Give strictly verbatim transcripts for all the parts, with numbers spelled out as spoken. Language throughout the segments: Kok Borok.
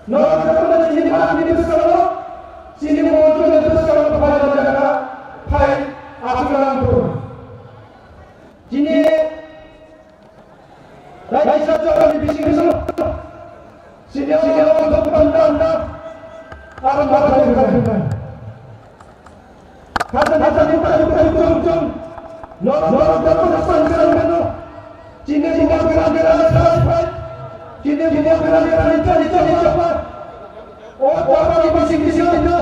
Norok jotono chini bwskangni bwskango, chini montri ni bwskango phai rwjakha, phai achukna nangkukha. Chini raisa jorani bising bising, chini montri panda panda, aro mathai rwjakha. Hasan, hasan, yukar, yukar, yukar, yukar. Norok, norok, norok, norok, norok, norok. Chini, chini, chini, chini, chini, chini, chini, chini, chini, chini. O, o, o, o, chini, chini, chini.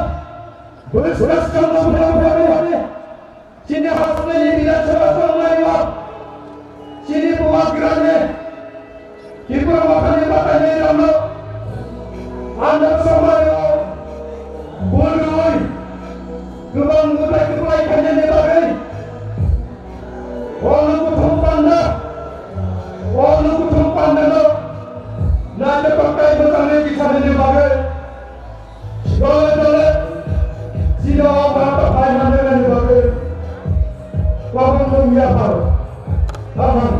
Bwswk chini, chini, chini, chini. Chini, hasni, chini, chini, chini, chini. Chini bubagrani Tripura Mothani Bathani Ramno Andhra Somajno bwrwi kwbang mwtai kwplai khainani bagwi o lukuthum panda, o lukuthum pandano naithotok tei mwchangwi kisanani bagwi Dole dole, chini o bata phai manjaknani bagwi kwbangma yapharok. Hamham.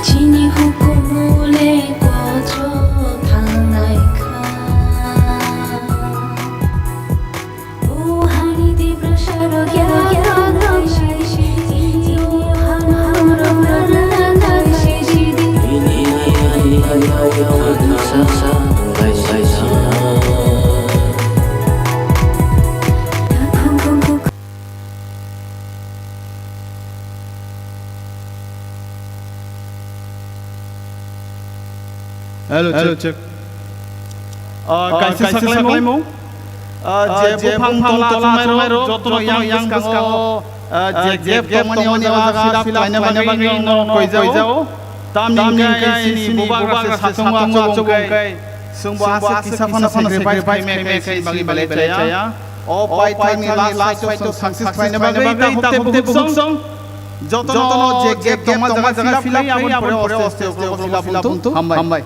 Chini hukumu le kocho thangnai kha. O hani Tiprasa rok ya ya ya. Hello, check. Ah, kaisa saklaimung. Ah, je buphang tongla achuknairok jotono yang bwskango, ah, je gap tongmani o jaga fill up khlaina bagwi norokno koijao. Tamni hwnkhe chini bubagra se satung o achuk wngkhe chwngbo aswk kisa phano sacrifice khaimaya khe chini bagwi belai chaya. O paithakni last fight o success khlaina bagwi takhuk tei bukhuk song jotono je gap tongma jaga fill up khlai, aboni pore aste aste uklok uklok fill up wngthung. Hambai.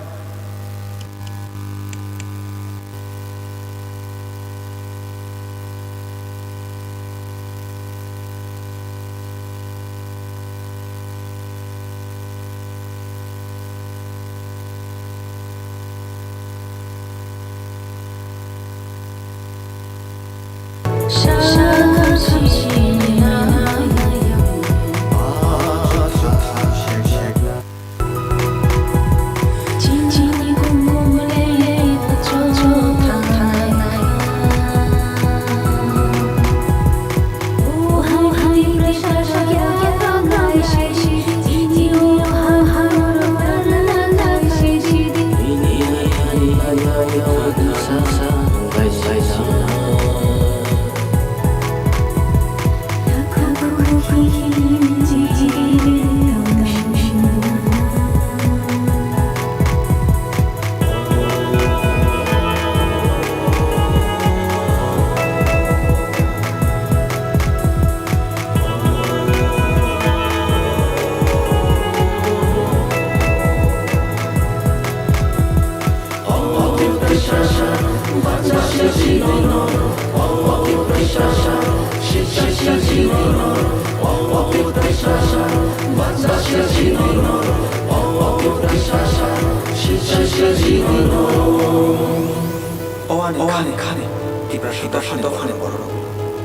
O ani khani, khani, Tiprasa dophani borok.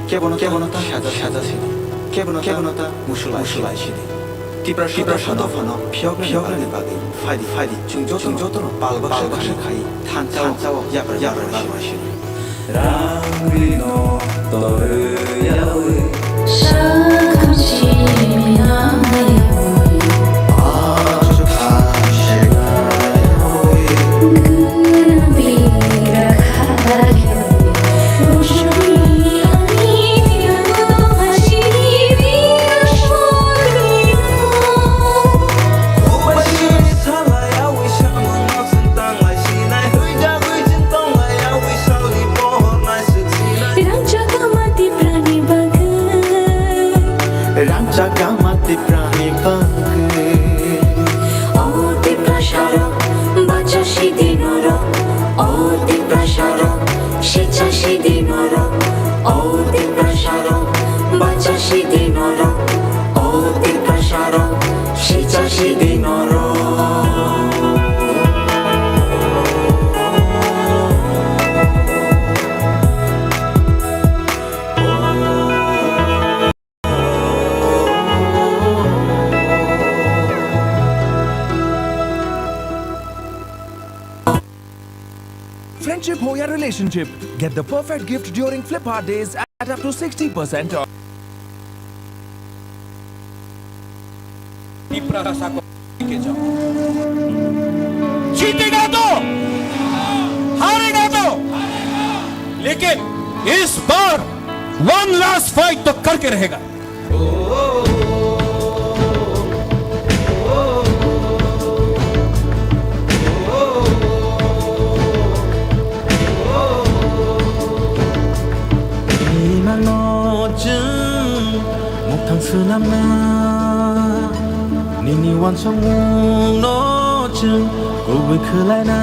Kebono, kebono ta saja, saja sidi. Kebono, kebono ta musulai, musulai sidi. Tiprasa, Tiprasa dophano phiyok, phiyoknani bagwi phaidi, phaidi. Chwng joto, chwng jotono pal baksa, pal baksa khai, thansa, thansa o yapra, yapra, yapra sidi. Rangri no torwi yawi. Rangchakma Tiprani bagwi. Rangchakma Tiprani bagwi. O Tiprasarok, bacha sidi. Sichashi di norok, o Tiprasarok, bachashi di norok, o Tiprasarok, sichashi di norok. Friendship ho ya relationship, get the perfect gift during Flipkart days at up to sixty percent off. Tiprasa ko ke jao. जीतेगा तो, हारेगा तो, लेकिन इस बार one last fight तो करके रहेगा। Nini nangno chwng muktang swnamna, nini uansukmungno chwng kubui khwlaina.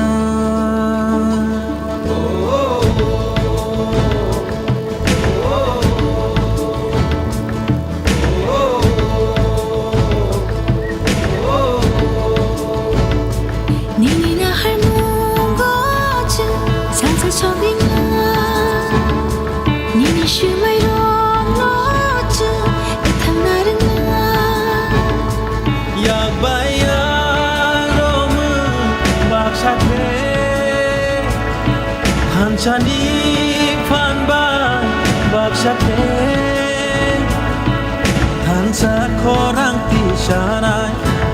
Nini naharmungo chwng salsa sogwina. Nini swmairokno chwng ethangna rwngna. Yak bai yak romwi baksa khe, thansani phan bai baksa khe, thansa khorang tisanai,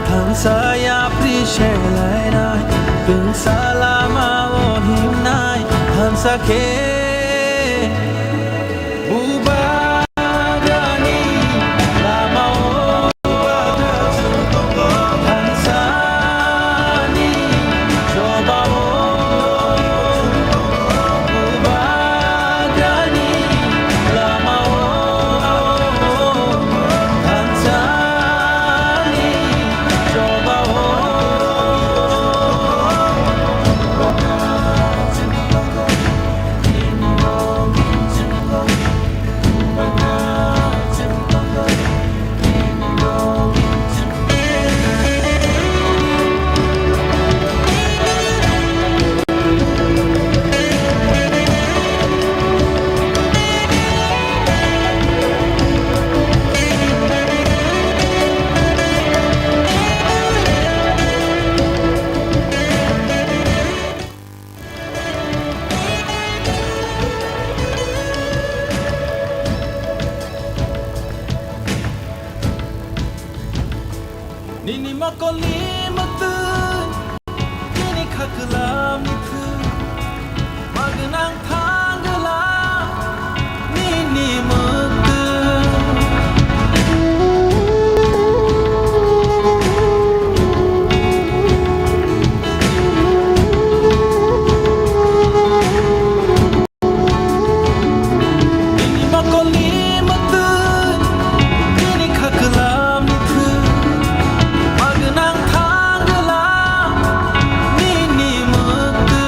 thansa yapri selainai, twngsa lama o himnai, thansa khe bubagrani lama o. Nini mokolni mwktwi, nini khaklamni thwi, magwnang thangwla nini mwktwi. Nini mokolni mwktwi, nini khaklamni thwi, magwnang thangwla nini mwktwi.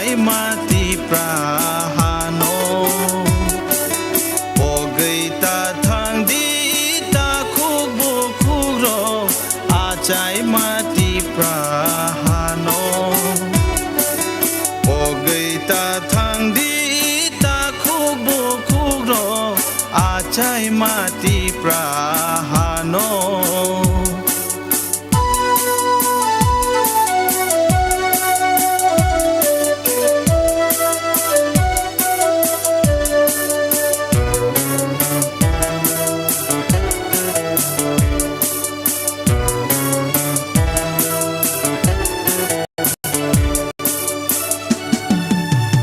Achaima Tipra hano pogwi ta thang di, takhuk bukhuk rok achaima Tipra hano pogwi ta thang di, takhuk bukhuk rok achaima Tipra hano.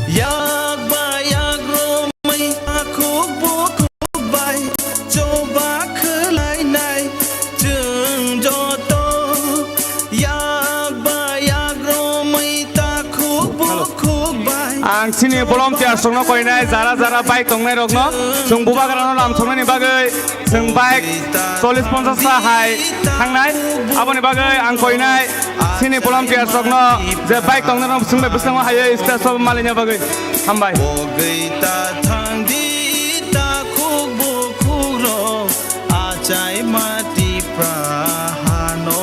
Yak ba yak romwi takhuk bukhuk bai choba khwlainai chwng joto. Yak ba yak romwi takhuk bukhuk bai. Ang chini volunteers rokno koinai, jara jara bike tongnai rokno chwng bubagrano lam thoknani bagwi. Chwng bike chollish ponchash ta hai thangnai. Aboni bagwi ang koinai chini volunteers rokno je bike tongnai rok chwng bai bwskango hai stage o malina bagwi. Hambai. Pogwi ta thang di, takhuk bukhuk rok achaima Tipra hano.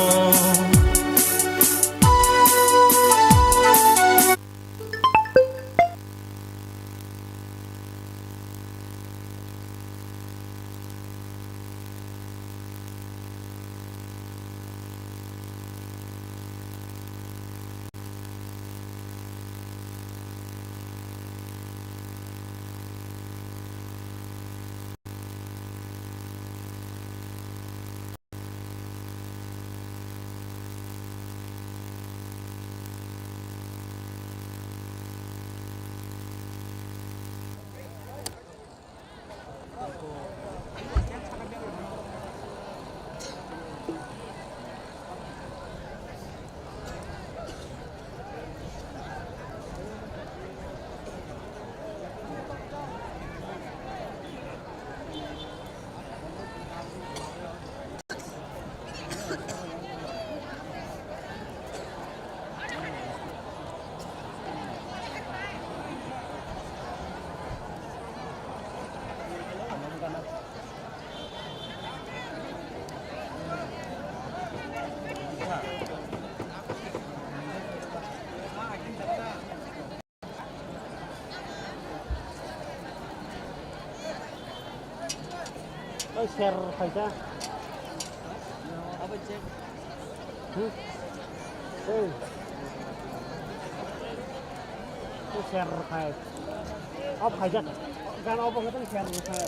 Oi, share khaisa. Hmm? Oi. Oi, share khai. Off khaijak. Gan off khaijak, share khai.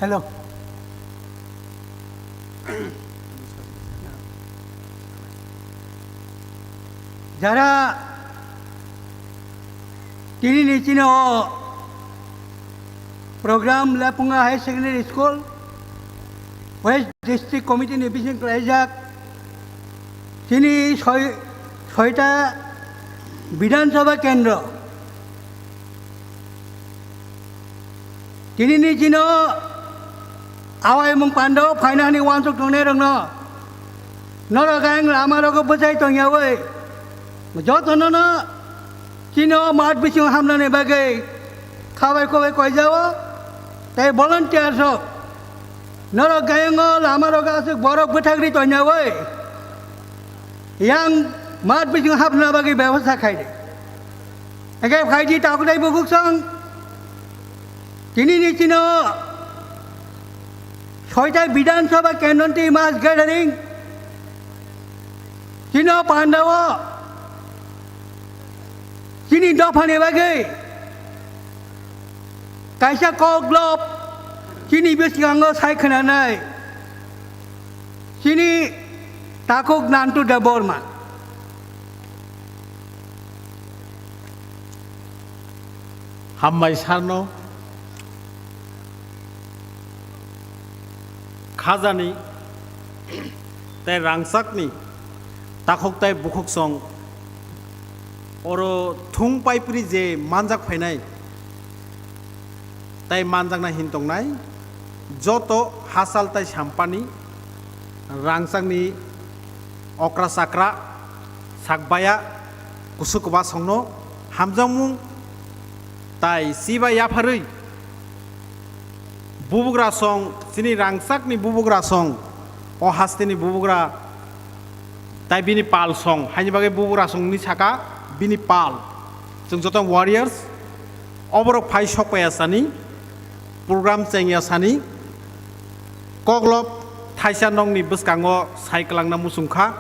Hello. Jara tini ni chini o program Lepunga Higher Secondary School, West District Committee ni bising khlaijak, chini soi-, soita Bidhan Sabha Kendro. Tini ni chino awaimung pando phainani wansuk tongnai rokno norok ang lama rogo bwchai tongyawi jotono no chino mat bising hamnani bagwi khabai kobai koijao tei volunteer rok. Norok gayango lama rogo aswk borok bwthagri tonyawi yang mat bising hapna bagwi bebosta khaidi. Eke phaidi takhuk tei bukhuk song tini ni chino soita Bidhan Sabha Kendro ni mass gathering chino pandao chini dophani bagwi kaisa kok lop chini biskango sai khwnanai chini takhuk Nantu Debbarma. Hambai sarno khajani tei rangchakni takhuk tei bukhuk song oro thung paipri je manjak phainai tei manjaknai hin tongnai joto hachal tei sampani rangchakni okra chakra sakbaya kusuk kwbasongno hamjakmung tai chiba yapharwi bubugrasong chini rangchakni bubugrasong o hasteni bubugra tai bini pal song haini bagwi bubugrasongni saka bini pal chwng joto warriors oborok phai sokpaiya sani program chengya sani koklop thaisa nokni bwskango sai kwlangna muchungkha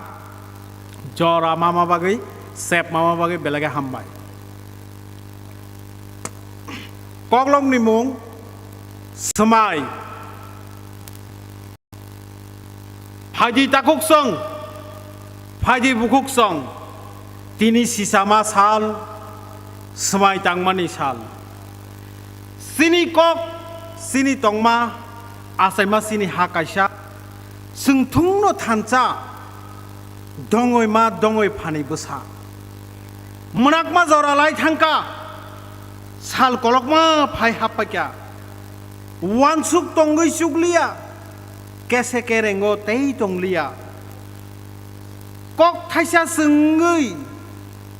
jora mama bagwi sep mama bagwi belai khe hambai. Koklopni mung swmai. Phaidi takhuk song, phaidi bukhuk song, tini sisama sal, swmai tangmani sal. Chini kok, chini tongma, achaima chini ha kaisa, chwng thungno thansa, dongoi ma dongoi phani bwsa. Mwnakma jora lai thangkha, sal kolokma phai happaikha. Wansuk tongwi chukliya, kese kerengo tei tongliya. Kok thaisa chwngwi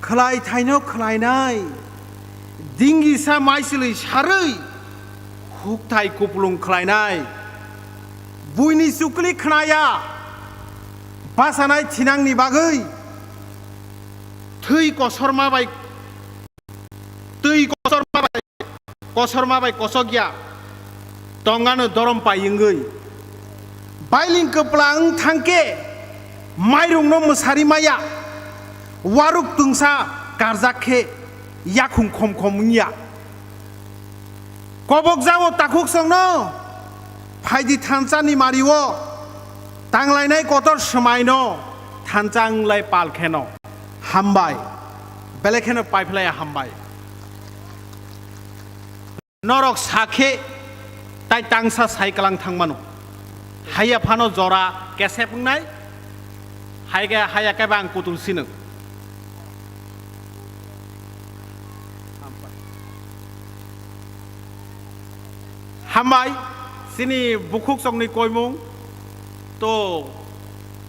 khwlai thaino khwlainai, dingisa maichwlwi sarwi, hukthai kupulung khwlainai. Buini chukli khnaya, bachanai thinangni bagwi thwi kosorma bai, twi kosorma bai, kosorma bai kosok ya, tongano dorom pai wngwi. Bailing kwpla wng thangkhe, mairungno mwsari maya, waruk twngsa karjak khe, yakhung khom khom wngya. Kobok jao takhuk songno, phaidi thansa ni mario, tanglainai kotor swmaino, thansa wnglai pal kheno. Hambai, belai kheno paiphlaiya hambai. Norok sakhe tai tangsa sai kwlang thangmano. Haiya phano jora kesep wngnai, haikhe haiya khe ba ang kutul sinwng. Hambai, chini bukhuk songni koimung to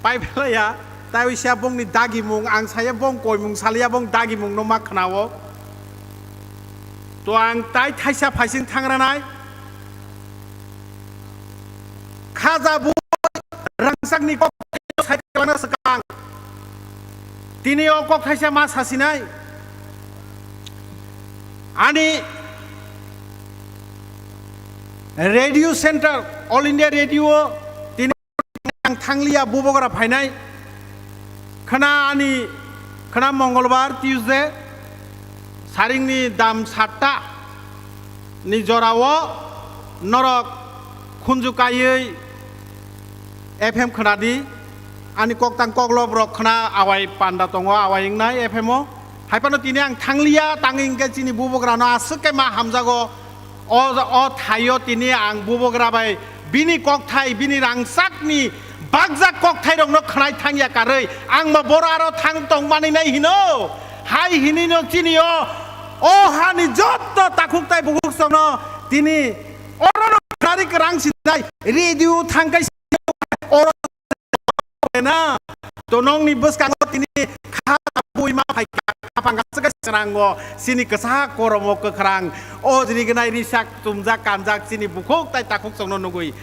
paiphlaiya, tai wisa bongni dagimung, ang saya bong koimung saliya bong dagimung no ma khnao. To ang tai thaisa phaising thangranai. Khaja bu rangchakni kok sai kwlangna swkang. Tini o kok thaisa ma sasinai. Ani radio center, All India Radio, tini ang thangliya bubagra phainai. Khna ani, khna Mongolbar, Tuesday, saringni dam satta ni jorao norok khunju kaiwi F M khna di, ani koktang koklop rok khna awai panda tongo, awai wngnai F M o. Hai phano tini ang thangliya, tangwi hwnkhe chini bubagrano aswk khe ma hamjago. O, o thaio tini ang bubagra bai bini kokthai, bini rangchakni bakjak kokthairokno khnai thangya karwi, ang ma boro aro thang tongmani nai hino. Hai hinino chini o, o hani jotto takhuk tai bukhuk songno tini orono khnari kwrang sinai radio thangkai oro na. To nongni bwskango tini kha bui ma phai kha phang kha swkhe srango sini kwsa koromo kwkhrang o rignai risak tumjak kanjak chini bukhuk tai takhuk songno nugui.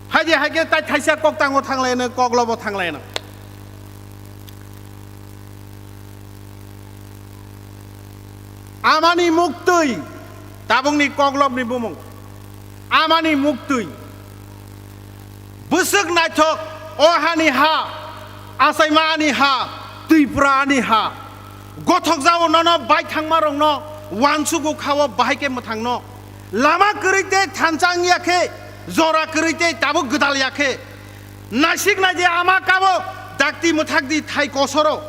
Haidi haikhe tai thaisa koktango thanglaino, koklobo thanglaino. Amani muktwi, tabukni koklopni bumung. Amani muktwi. Bwswk naithok, o hani ha, achaima ani ha, Tripura ani ha. Gothok jao nono baithangma rokno wansugo khao bahai khe mwthangno. Lama kwrwi tei thansa wngya khe, jora kwrwi tei tabuk gwdal ya khe. Naisik nai di ama kabo dakti mwthak di thai kosoro.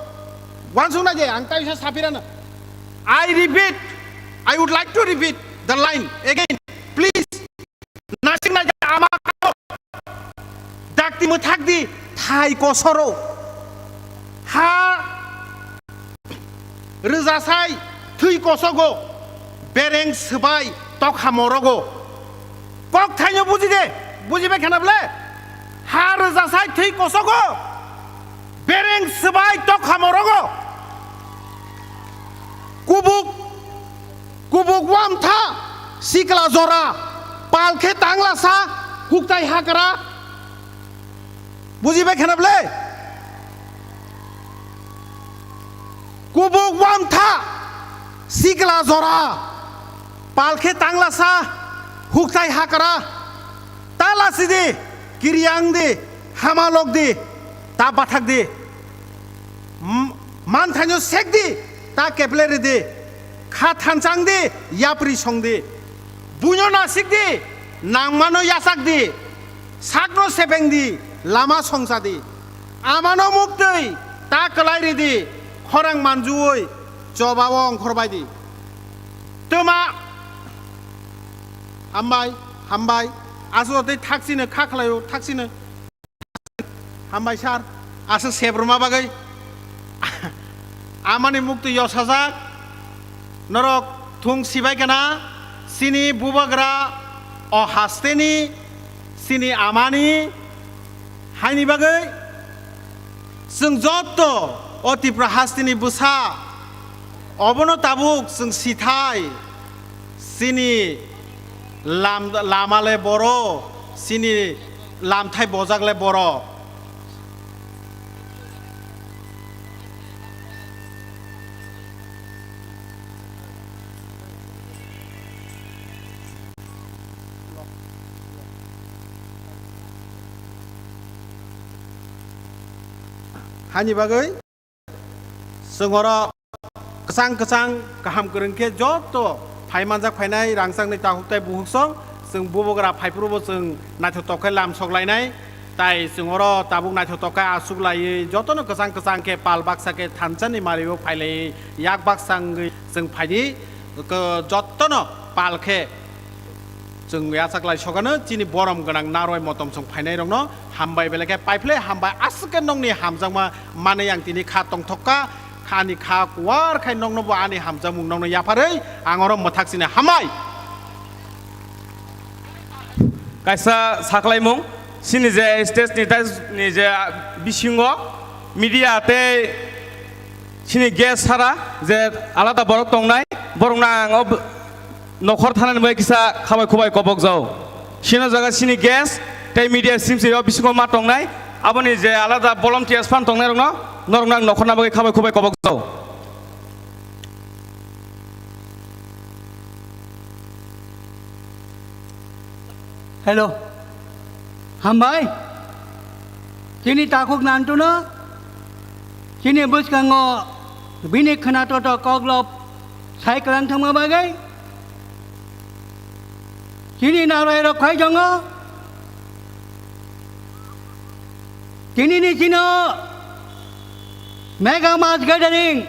Wansuk nai di ang taisa sapirano. I repeat, I would like to repeat the line again. Please. Naisik nai di ama kabo dakti mwthak di thai kosoro. Ha rwjasai thwi kosogo, bereng swbai tokha morogo. Kok thaino buji de, buji bai khana bole. Ha rwjasai thwi kosogo, bereng swbai tok hamorogo. Kubuk, kubuk wamtha, sikla jora, pal khe tanglasa, huktai hakra. Buji bai khana bole. Kubuk wamtha, sikla jora, pal khe tanglasa, huktai hakra, ta lasi di, kiriang di, hamalok di, ta bathak di, m-, manthaino sek di, ta keple ri di, kha thanchang di, yapri song di, buino nasik di, nangmano yachak di, sakno sepeng di, lama songcha di. Amano muktwi ta kwlai ridi, khorang manjuwi chobao ongkhor bai di. Twma hambai, hambai, aswk tei thaksino kha khlaio, thaksino. Hambai sir, aswk sebruma bagwi. Amani muktwi yosajak, norok thung sibai kana, chini bubagra o hasteni, chini amani, Haini bagwi chwng jotto o Tripura hasteni bwsa, obono tabuk chwng sithai, chini lam-, lama le boro, chini lamthai bojak le boro. Hani bagwi chwng oro kwchang kwchang kaham kwrwng khe joto phai manjak phainai rangchakni takhuk tai bukhuk song chwng bubagra phaiphuru bo chwng naithotok khe lam sok lainai. Tai chwng oro tabuk naithotok khe aswk laiwi jotono kwchang kwchang khe pal baksa khe thansa ni mari o phailaiwi yak baksa wngwi chwng phaidi, jotono pal khe chwng yachaklai sokano chini borom gwnang narwai motom chwng phainairokno hambai belai khe paiphle hambai aswk khe nokni hamjakma manwi ang tini kha tongthok kha, ani kha kuar khai nokno bo ani hamjakmung nokno yapharwi ang oro mwthak sini hambai. Kaisa saklaimung, chini je stage ni, ni je bisingo media tei chini guest sara je alada borok tongnai, borokno ang o nokhor thanani bai kisa khabai khubai kobok jao. Chini jaga chini guest tei media simsi o bisingo ma tongnai, aboni je alada volunteers phan tongnai rokno, norokno ang nokhorna bagwi khabai khubai kobok jao. Hello. Hambai. Chini takhuk nantuno. Chini bwskango bini khwnato to koklop sai kwlang thangma bagwi. Chini narwai rok khai jongo. Chini ni chino mega mass gathering.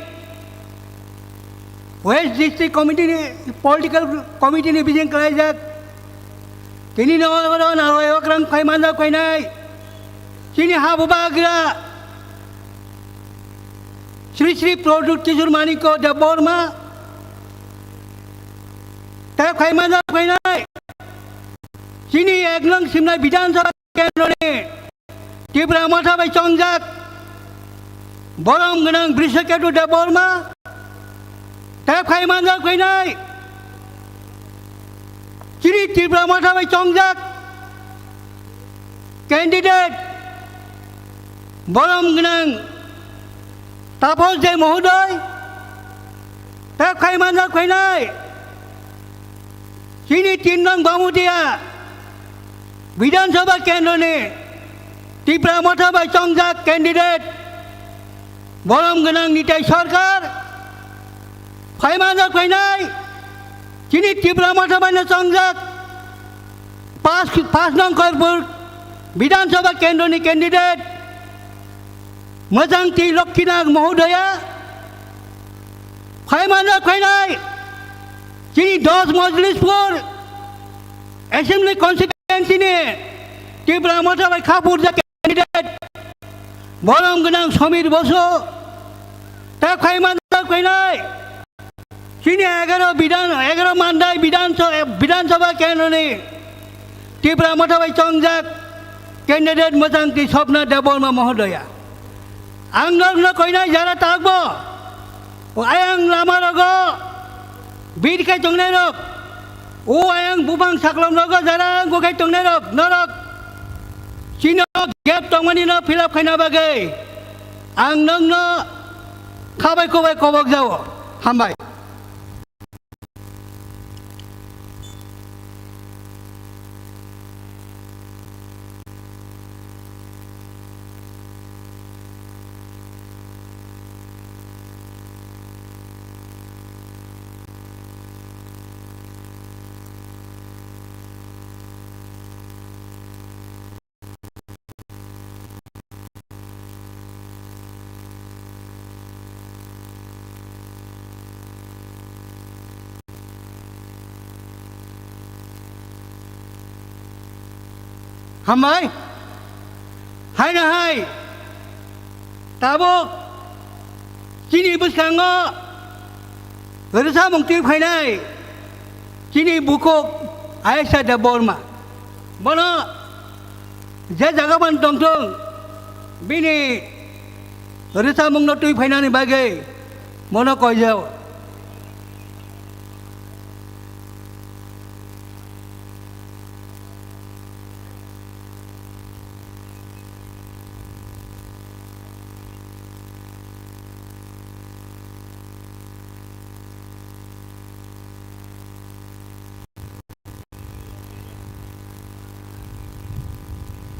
West District Committee ni, Political Committee ni bising kwlaijak. Tini no oro narwai okrang phai manjak phainai. Chini ha bubagra Sri Sri Pradyut Kishore Manikya Debbarma. Tei phai manjak phainai. Chini ek nong simnai Bidhan Sabha kendroni Tipra Motha bai chongjak borom gwnang Brishaketu Debbarma tei phai manjak phainai chini Tipra Motha bai chongjak candidate borom gwnang Tapos Dey Mohodoy tei phai manjak phainai chini tin nong Bamutia Bidhan Sabha kendroni Tipra Motha bai chongjak candidate borom gwnang Nitai Sarkar phai manjak phainai chini Tipra Motha bai no chongjak pas, pas nong Kharpur Bidhan Sabha kendroni candidate Mwchangti Lokkhinath Mohodoya phai manjak phainai chini dos Mojlispur Assembly Constituency ni Tipra Motha bai kha purjak candidate borom gwnang Samir Bosu tei phai manjak phainai chini egaro Bidhan, egaro Mandai Bidhan Sabha, Bidhan Sabha kendroni Tipra Motha bai chongjak candidate mwchang twi Swapna Debbarma Mohodoya. Ang norokno koinai jara takbo. O ayang lama rogo bir khai tongnai rok. O ayang bubang saklom rogo jara ang bukhai tongnai rok. Norok chino gap tongmani no fill up khaina bagwi ang nokno khabai kubai kobok jao. Hambai. Hambai. Haino hai. Tabuk chini bwskango rwchapmung twi phainai chini bukhuk Ayesha Debbarma. Bono je jaga man tongthung, bini rwchapmungno twi phainani bagwi bono koijao.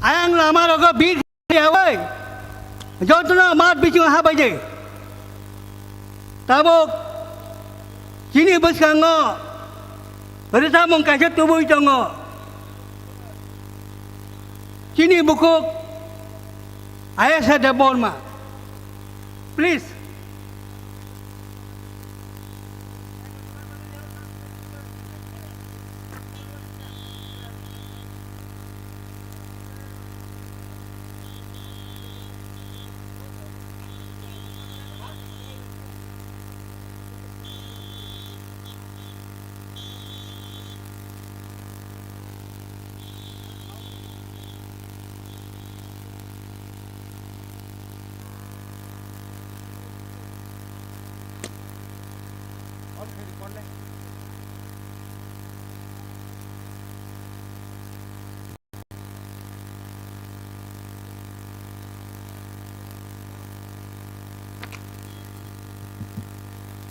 Ayang lama rogo bir yawi. Jotono mat bisingo habai de. Tabuk chini bwskango rwchapmung kaisa tubui tongo. Chini bukhuk Ayesha Debbarma. Please.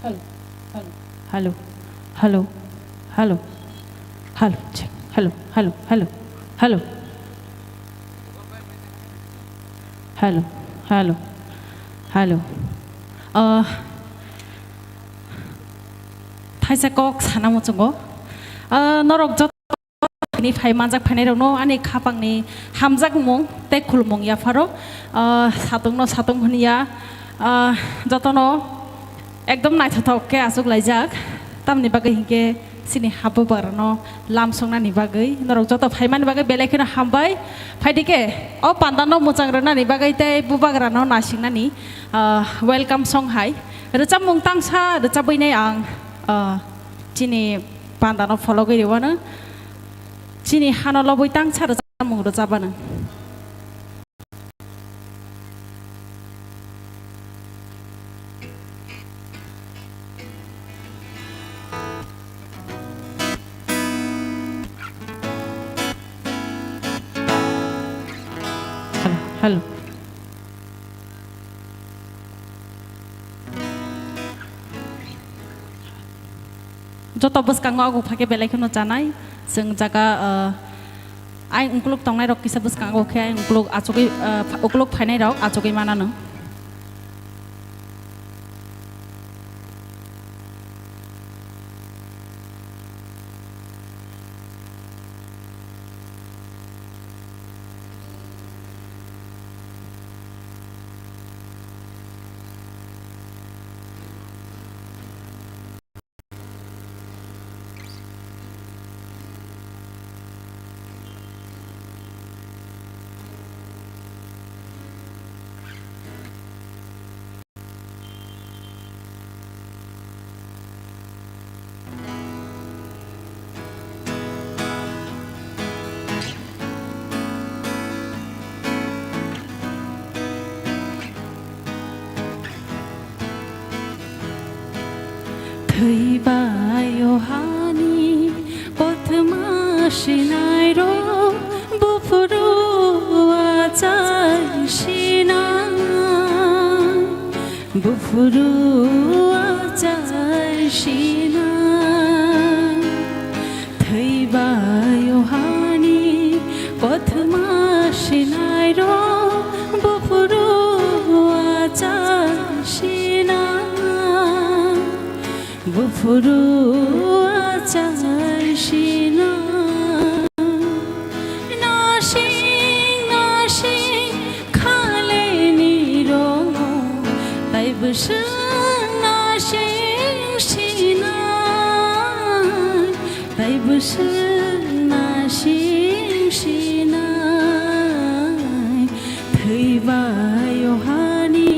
Hello, hello, hello, hello, hello, hello, check. Hello, hello, hello, hello, hello, hello, hello. Ah, thaisa kok sana muchungo. Ah, norok joto ni phai manjak phainairokno ani khapangni hamjakmung tei khulumung yapharo, ah, satungno satung hwnwi ya, ah, jotono ekdom naithothok khe achuk laijak. Tamni bagwi hinkhe chini ha bubagrano lam songnani bagwi norok joto phaimani bagwi belai kheno hambai. Phaidi khe o pandano mwchang rwnani bagwi tei bubagrano nasingnani, ah, welcome song hai rwchapmung tangsa rwchabwi nai ang, ah, chini pandano phologwi rwano. Chini hano lobwi tangsa rwchapmung rwchapano. Hello, hello. Joto bwskango ago phai khe belai kheno chanai. Chwng jaga, ah, ayang ukuluk tongnai rok kisa bwskango khe ayang ukuluk achugwi, ah, ukuluk phainai rok achugwi manano. Thwiba Yohani kothoma sinairok buphuru achai sinai, buphuru achai sinai. Thwiba Yohani kothoma sinairok buphuru achai sinai, buphuru achai sinai. Nasing nasing khaleni rongo, tai bwswk nasing sinai, tai bwswk nasing sinai. Thwiba Yohani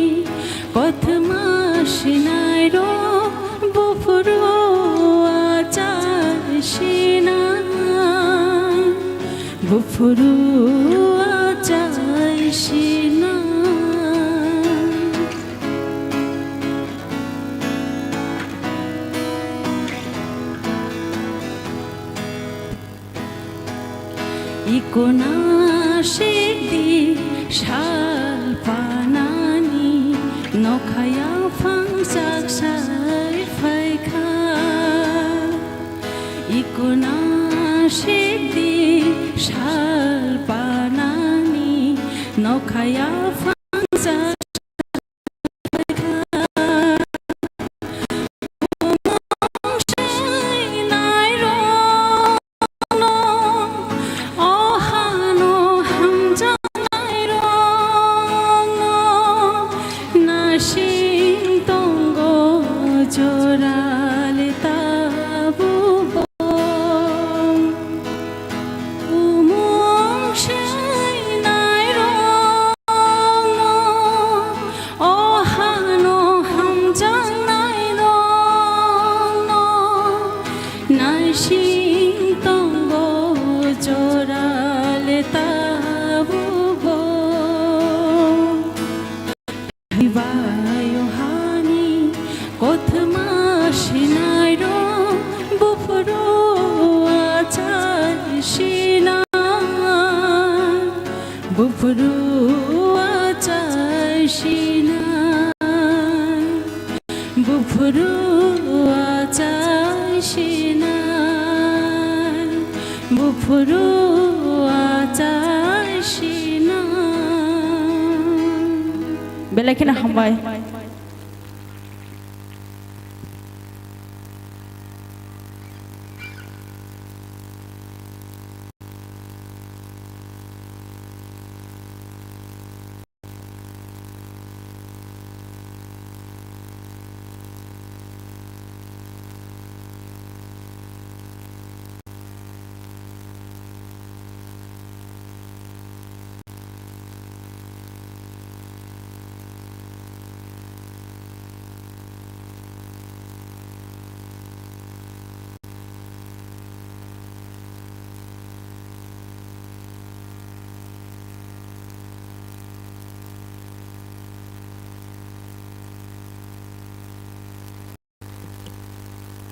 kothoma sinairok buphuru achai sinai, buphuru achai sinai. Ikona sikdi sal panani, nokha yaphang chak sai phaikha. Ikona sikdi sal panani, nokha yaphang chak Umung swnai rokno, o hano hamjaknai rokno, naising tongo jorale tabukbo. Thwiba Yohani kothoma sinairok buphuru achai sinai, buphuru achai sinai, buphuru achai sinai, buphuru achai sinai. Belai kheno hambai.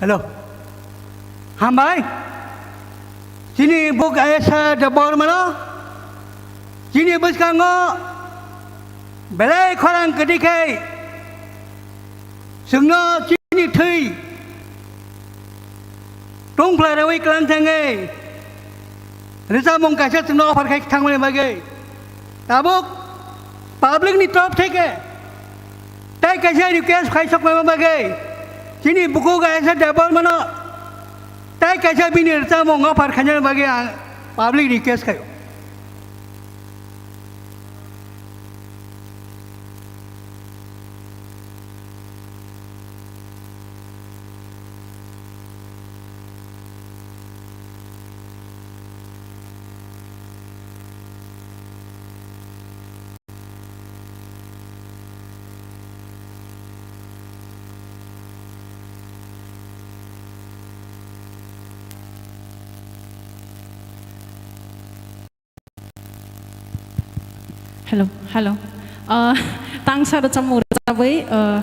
Hello. Hambai. Chini buk ayasa de bormano. Chini bwskango belai khorang kwtwi khai chwngno chini thwi tungphla rewi kwlang thangwi rwchapmung kaisa chwngno offer khai thangmani bagwi. Tabuk public ni top theke tai kaisa request khai sokma bagwi chini bukhuk ayasa de bormano tai kaisa bini rwchapmung offer khaina bagwi ang public request khaio. Hello, hello. Ah, tangsa rwchapmung rwchapwi, ah,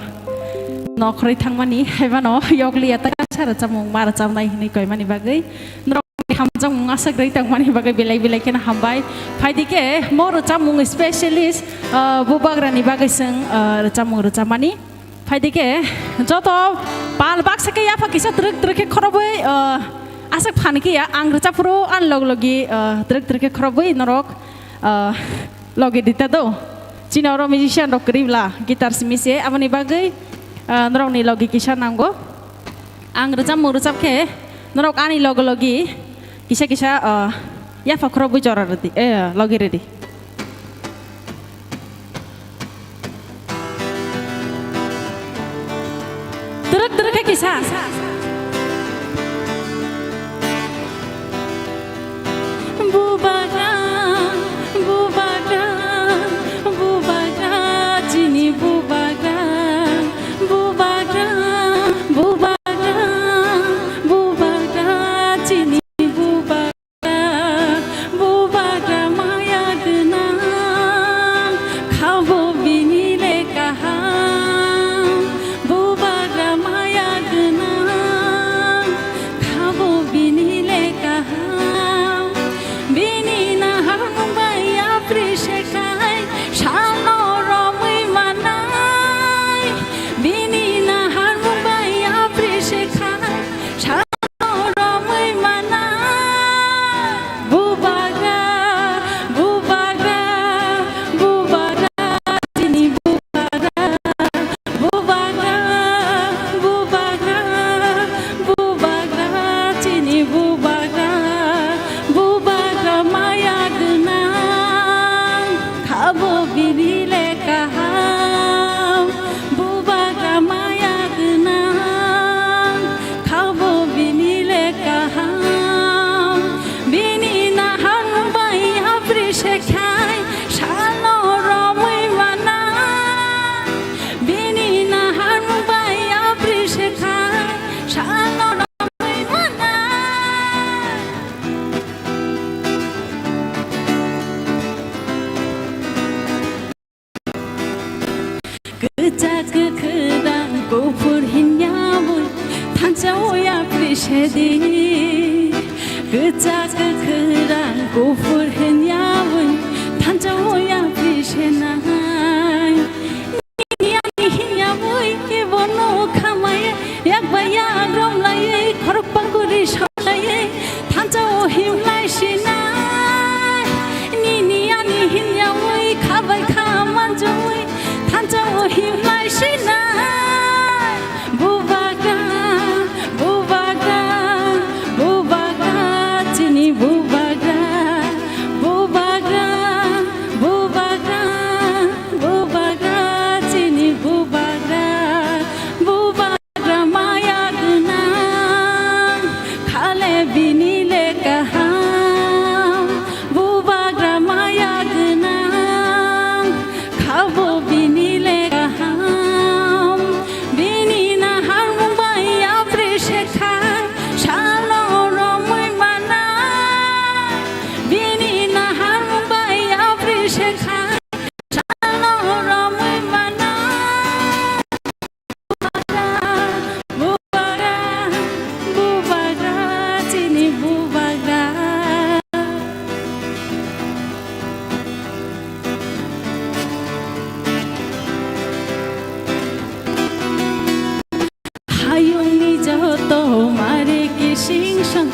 nokhorwi thangmani, haibano yokliya ta kaisa rwchapmung ma rwchapnai hwnwi koimani bagwi norokni hamjakmung aswk rwi tongmani bagwi belai belai kheno hambai. Phaidi khe mo rwchapmung specialist, ah, bubagrani bagwi chwng, ah, rwchapmung rwchapmani. Phaidi khe joto pal baksa khe yapha kisa twrwk twrwk khe khorobwi, ah, aswk phan khe ya ang rwchapphuru ani log logi, ah, twrwk twrwk khe khorobwi norok, ah, logi rita do. Chini oro musician rok kwrwi bla guitar simi se aboni bagwi, ah, norokni logi kisa nango. Ang rwchapmung rwchap khe norok ani log logi kisa kisa, ah, yapha khorobwi jora rwdi, eh, logi rwdi. Twrwk twrwk khe kisa. Bubagra, bubagra, bubagra, chini bubagra, bubagra, bubagra, bubagra, chini bubagra. Bubagra maya gwnang, khabo bini le kaham. Bubagra maya gwnang, khabo bini le kaham. Bini naharmung bai yapri se khai, sano romwi manai. Bini naharmung bai yapri se khai, sano romwi mana. Bubagra, bubagra, bubagra, chini bubagra. Bubagra, bubagra, bubagra, chini bubagra. Bubagra maya gwnang, khabo bini le kaham. Bubagra maya gwnang, khabo bini le kaham. Bini naharmung bai yapri se khai, sano romwi mana. Bini naharmung bai yapri se khai, sano romwi mana. Kwchak kwkhwrang kuphur hinyawi thansa o yapri sedi. Kwchak kwkhwrang kuphur hinyawi thansa o yapri senai. Nini ani hinyawi bono khamaya, yak bai yak romlaiwi, khorok pakuri somlaiwi, thansa o himlai sinai. Nini ani hinyawi khabai kha manjui, thansa o himlai sinai. Bubagra, bubagra, bubagra, chini bubagra. Bubagra, bubagra, bubagra, chini bubagra. Bubagra maya gwnang, khale bini le kaham. Bubagra maya gwnang, khabo bini le kaham. Bini naharmung bai yapri se khai, sano romwi mana. Bini naharmung bai yapri se khai, sano romwi mana. Bubagra, bubagra, chini bubagra. Hayungni joto mare kising song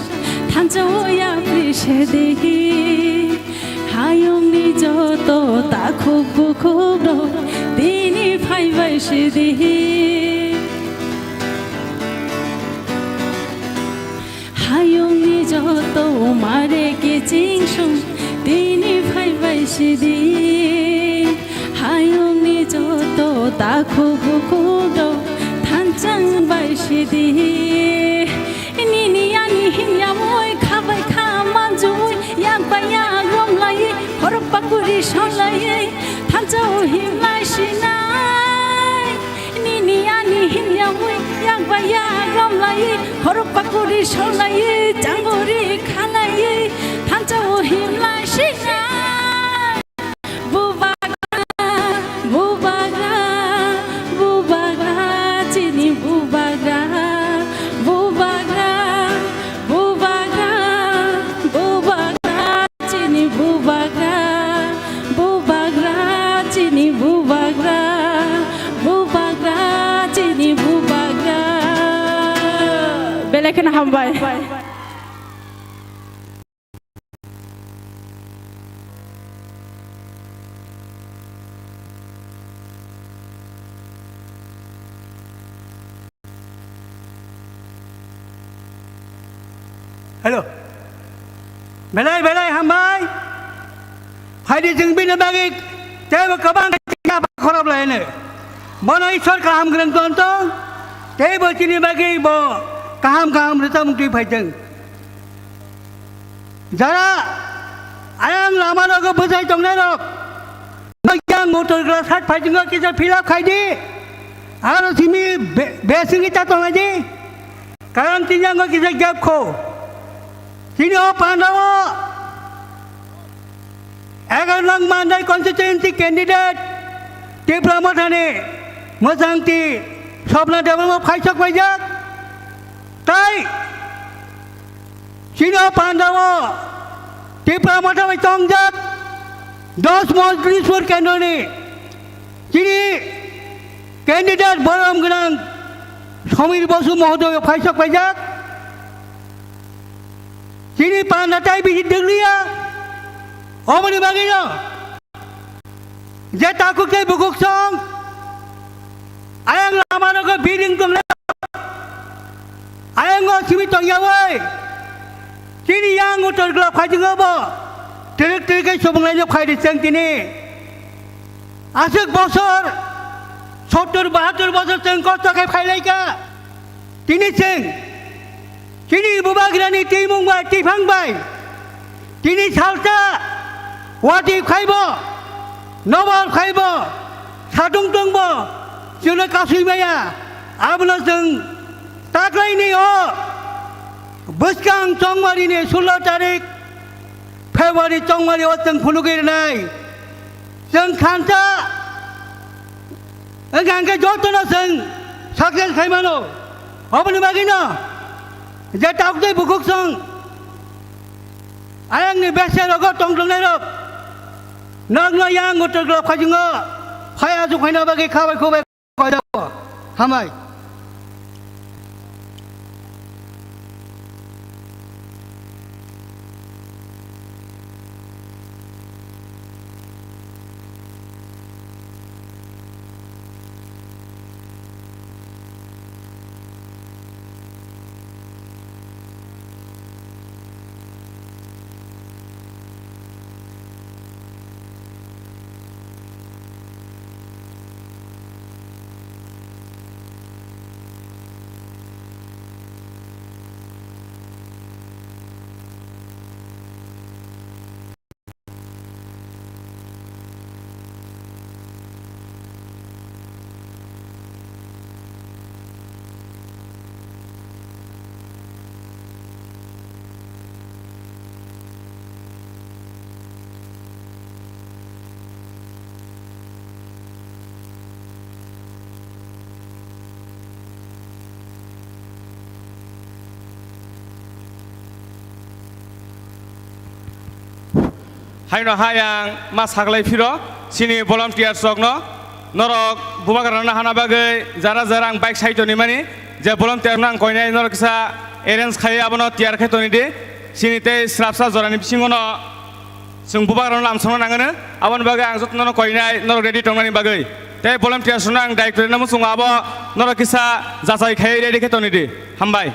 thansa o yapri sedi. Hayungni joto takhuk bukhuk rok tini phaibai sedi. Hayungni joto mare kiching sung tini phaibai sidi. Hayungni joto takhuk bukhuk rok thanchang bai sidi. Nini ani hinyamwi khabai kha manjui, yak bai yak romlai, khorok pakuri sonlai, thansa o himlai sinai. Nini ani hinyamwi yak bai yak romlai, khorok pakuri sonlai, changori khalai, thansa o himlai sinai. Bubagra, bubagra, bubagra, chini Ekheno hambai. Hello. Belai belai hambai. Phaidi chwng bini bagwi teibo kwbang khorop laino. Bono Ishwar kaham kwrwng ton tong. Teibo chini bagwi bo kaham kaham rwchapmung twi phai chwng. Jara ayang lama rogo bwsai tongnai rok. Yang motor glass hat phai chwng kisa fill up khai di. Aro simi be-, besing kita tongnai di. Karon tini ang kisa gap kho. Tini o panda o egar nang mandai constituency candidate Tipra Mothani mwchangti Swapna Debbarma phaisok paijak. Tai chini o panda o Tipra Motha bai tongjak dos Mojlispur kendroni chini candidate borom gwnang Samir Bosu mohodoy phaisok paijak. Chini panda tai bisi dwgliya. Oboni bagwino je takhuk tei bukhuk song ayang lama rogo biring tongnai ayang o simi tongyawi chini yang utor glok phai tongo bo twrwk twrwk khe subung laino phai di chwng tini. Aswk bosor, sottor bahattor bosor chwng kosto khe phailaikha. Tini chwng, chini bubagrani twimung bai, twiphang bai, tini salsa watwi khaibo, nobal khaibo, satung tongbo, chwngno kasui maya. Abono chwng taklaini o bwskang chongmarini sullo tarik February chongmari o chwng phunugwi rwnai. Chwng khansa wngkha hwnkhe jotono chwng success khai mano. Oboni bagwino je taktwi bukhuk song ayangni bese rogo tongtongnairok nokno yang utor glok phaijwngo phai aswk phaina bagwi khabai khubai. Hambai. Haino hai ang ma saklai phiro chini volunteers rokno, norok bubagrano hana bagwi jara jara ang bike sai toni mani, je volunteer no ang koinai norok kisa arrange khai abono tiyar khai toni di, chini tei srapsa jorani bisingo no chwng bubagrano lamsongna nangano, aboni bagwi ang jotono koinai norok ready tongnani bagwi, tei volunteers no ang director no muchungo abo norok kisa jachai khai ready khe toni di, hambai.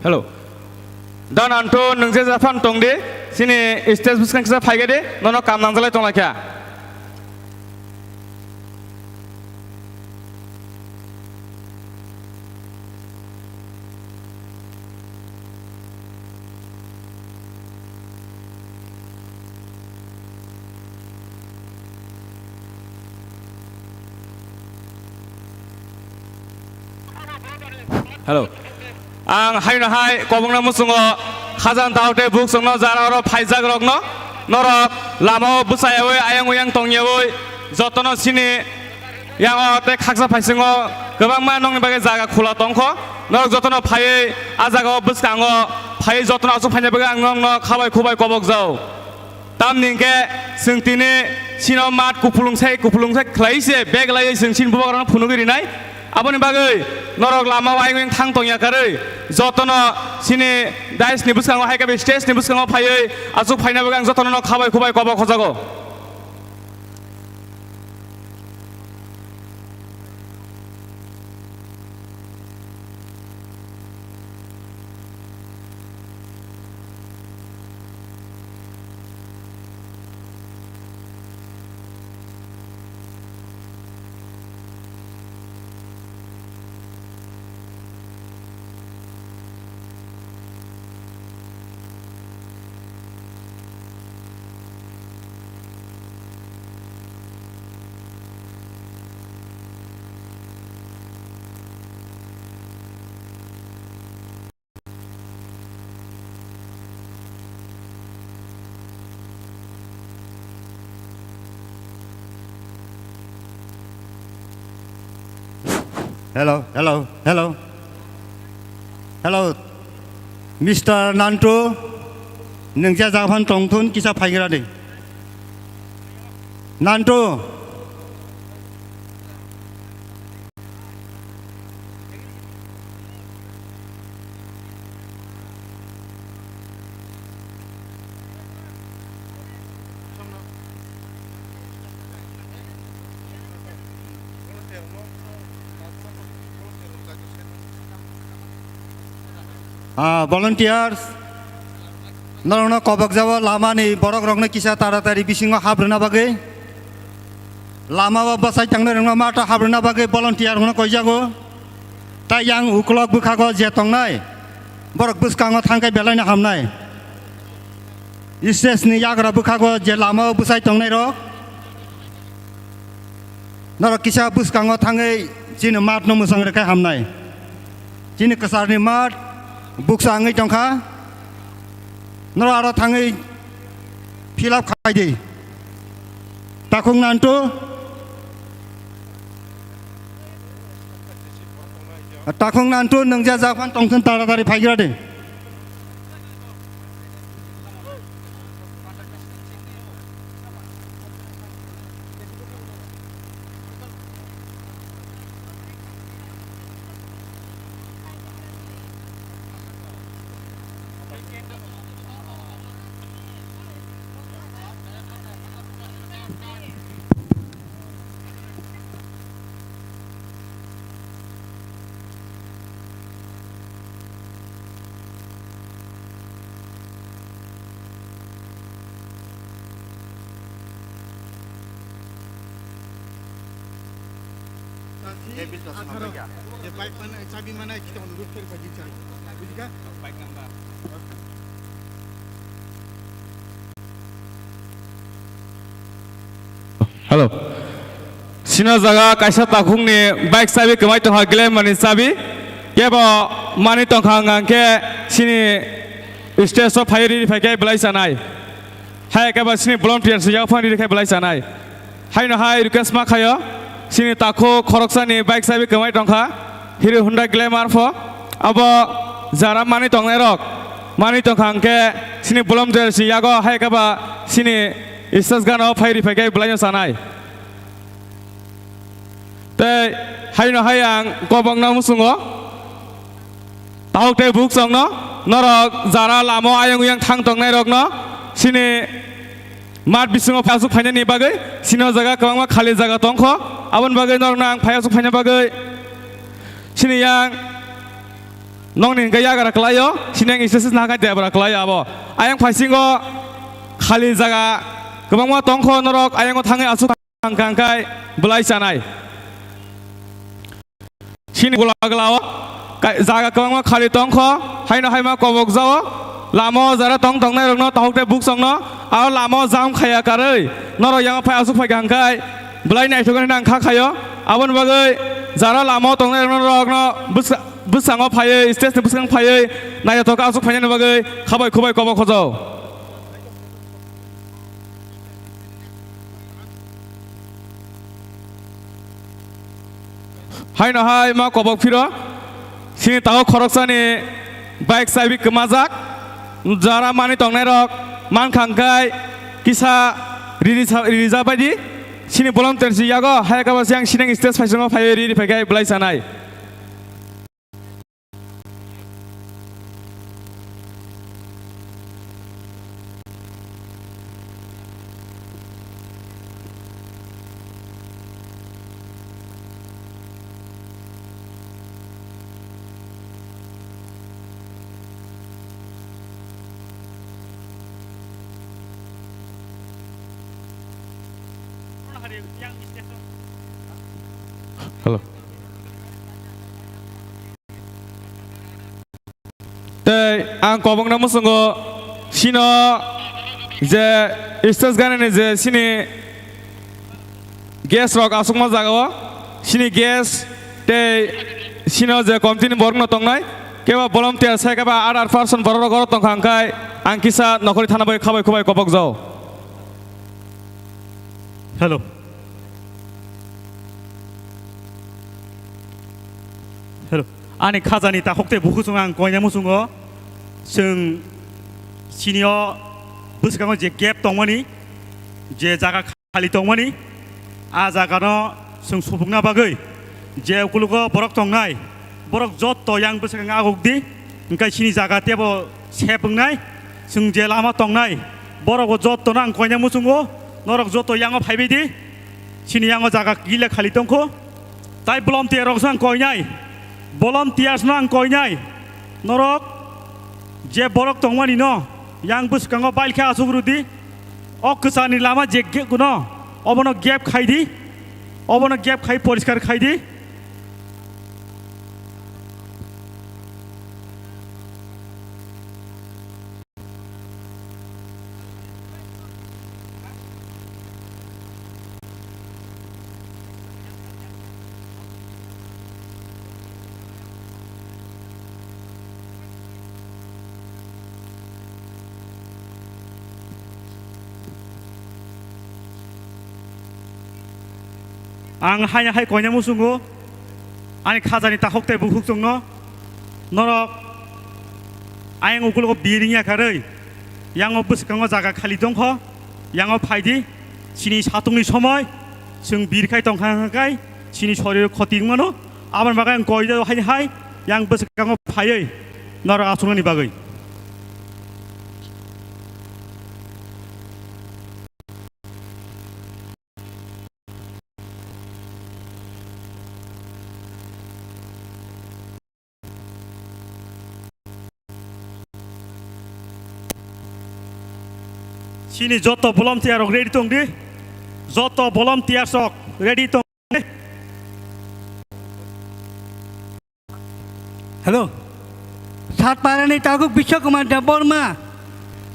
Hello. Dan Anto, nwng je japan tong di, chini stage bwskang kisa phai di, nono kam nangjalai tong lai kha. Hello. Ang haino hai kobongna muchungo khajang dao tei buk chwngno jara oro phaijak rokno norok lamao bwchayawi ayang uyang tongyawi jotono sini yango tei khaksa phaisingo Kwbangma nokni bagwi jaga khula tongkho. Norok jotono phaiwi a jagao bwskango phaiwi jotono aswk phaina bagwi ang nokno khabai khubai kobok jao. Tamni hwnkhe chwng tini chino mat kupulung sai kupulung sai khlai se bag laiwi chwng chini bubagrano phunugwi rinai. Aboni bagwi norok lama o ayung oyung thang tongya karwi jotono chini dais ni bwskango hai khe stage ni bwskango phaiwi aswk phaina bagwi ang jotono khabai khubai kobok hojago. Hello, hello, hello. Hello, Mister Nantu, nwng je jaga phan tongthun kisa phaigra di. Nantu. Ah, volunteers, norokno kobok jabo lamani borok rokno kisa taratari bisingo habrwna bagwi. Lama o bwsai tangnai rokno mato habrwna bagwi volunteer rokno koijago. Tai yang ukulok bwkhago je tongnai, borok bwskango thangkhe belaino hamnai. Stage ni yagra bwkhago je lama o bwsai tongnai rok, norok kisa bwskango thangwi chini mat no mwchang rwkhe hamnai. Chini kwcharni mat bukcha wngwi tongkha. Norok aro thangwi fill up khai di. Takhuk Nantu. Takhuk Nantu nwng je jak phan tongthun taratari phaigra de. Atharo. Je bike mane, chabi mane, kita on road fer bagi chai. Bujika? Hello. Sino jaga kaisa takhukni bike chabi kwmai tongkha, Glamour ni chabi. Kebo mani tongkha hwnkha hwnkhe sini stage o phai riri phaikhe belai chanai. Hai khe ba sini volunteer se yak phang riri khe belai chanai. Haino hai request ma khayo, sini takhuk khoroksani bike chabi kwmai tongkha, Hero Honda Glamour pho. Abo jara mani tongnai rok, mani tongkha hwnkhe sini bolom jer si yago hai khe ba sini stage gana o phai ri phai khe belai no chanai. Tei haino hai ang kobokno muchungo, tahuk tei buk chongno, norok jara lama o ayang uyang thang tongnai rokno sini mat bisingo phaiasuk phainani bagwi, sini o jaga kwbangma khali jaga tongkho, aboni bagwi norokno ang phaiasuk phaina bagwi sini yang nokni hwnkhe yagra kwlaio, sini yang stage nahakhe debra kwlaio abo. Ayang phaisingo khali jaga kwbangma tongkho, norok ayango thangwi asuk thangkha hwnkhe belai chanai. Sini gula gula o kai-, jaga kwbangma khali tongkho, haino haima kobok jao, lama o jara tong tongnai rokno tahuk tei buk chongno, aro lama o jam khaya karwi norok yang phai asuk phaikha hwnkhe belai naithok hwnwi ang kha khaio. Aboni bagwi jara lama o tongnai rokno, rokno bwsa-, bwskango phaiwi, stage ni bwskango phaiwi naithotok asuk phainani bagwi khabai khubai kobok khojao. Haino hai ma kobok phiro, sini tago khoroksani bike chabi kwmajak, jara mani tongnai rok mankha hwnkhe kisa riri sa-, riri jabaidi, sini volunteer si yago, hai kabo siang sinang stage phaisango phaiwi riri phaikhai belai sanai. Hello. Tei ang kobokno muchungo sino je stage ganani je sini guest rok aswkma jagao sini guest tei sino je committee ni borokno tongnai kebo volunteer sai kebo other person borok rok oro tongkha hwnkhe ang kisa nokhorni thana bai khabai khubai kobokjao. Hello. Hello. Ani khajani takhuk tei bukhuk chwng ang koina muchungo. Chwng sinio bwskango je gap tongmani, je jaga khali tongmani, a jagano chwng supukna bagwi je ukulugo borok tongnai, borok jotto yang bwskango aguk di, hwnkhe sini jaga tebo sep wngnai, chwng je lama tongnai, borok bo jotto no ang koina muchungo, norok jotto yango phaibai di. Sini yango jaga gila khali tongkho. Tai volunteer rok sang koinai. Volunteers no ang koinai. Norok je borok tongmani no yang bwskango bail khe asuk rwdi. O kwchani lama je ge-, no obono gap khaidi. Obono gap khai poriskar khaidi. Ang haino hai koina muchungo, ani khajani takhuk tei bukhuk chwngno, norok ayang ukulugo biring ya karwi, yango bwskango jaga khali tongkho, yango phaidi, chini satungni somoi, chwng birkhai tongkha hwnkhe, chini sorir khoti wngmano, aboni bagwi ang koida hai hai, yang bwskango phaiwi, norok achuknani bagwi. Chini joto volunteer rok ready tong di. Joto volunteers rok ready tong di. Hello. Satparani takhuk Biswa Kumar Debbarma.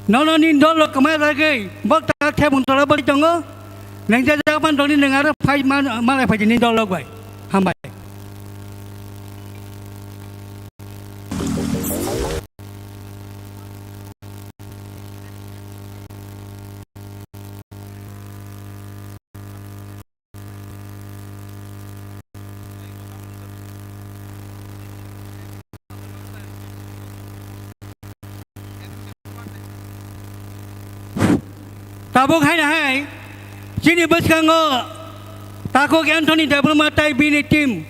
Nono nini dol rok kwma jagwi bok tak thebung tola bwrwi tongo. Nengja japan doni neng aro phai man-, malai phai nini dol rok bai. Hambai. Tabuk haino hai, chini bwskango takhuk Anthony Debbarma tai bini team.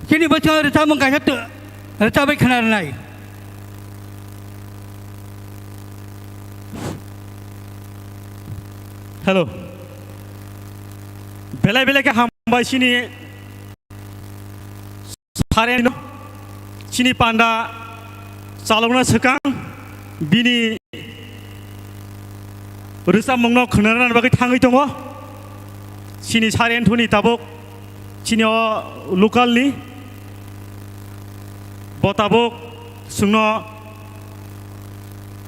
Chini bwskango rwchapmung kaisa tw-, rwchapwi khna rwnai. Hello. Belai belai khe hambai chini Saren no chini panda chalokna swkang bini rwchapmungno khwnarwna bagwi thangwi tongo. Chini Saren thuni tabuk chini o local ni bo tabuk chwngno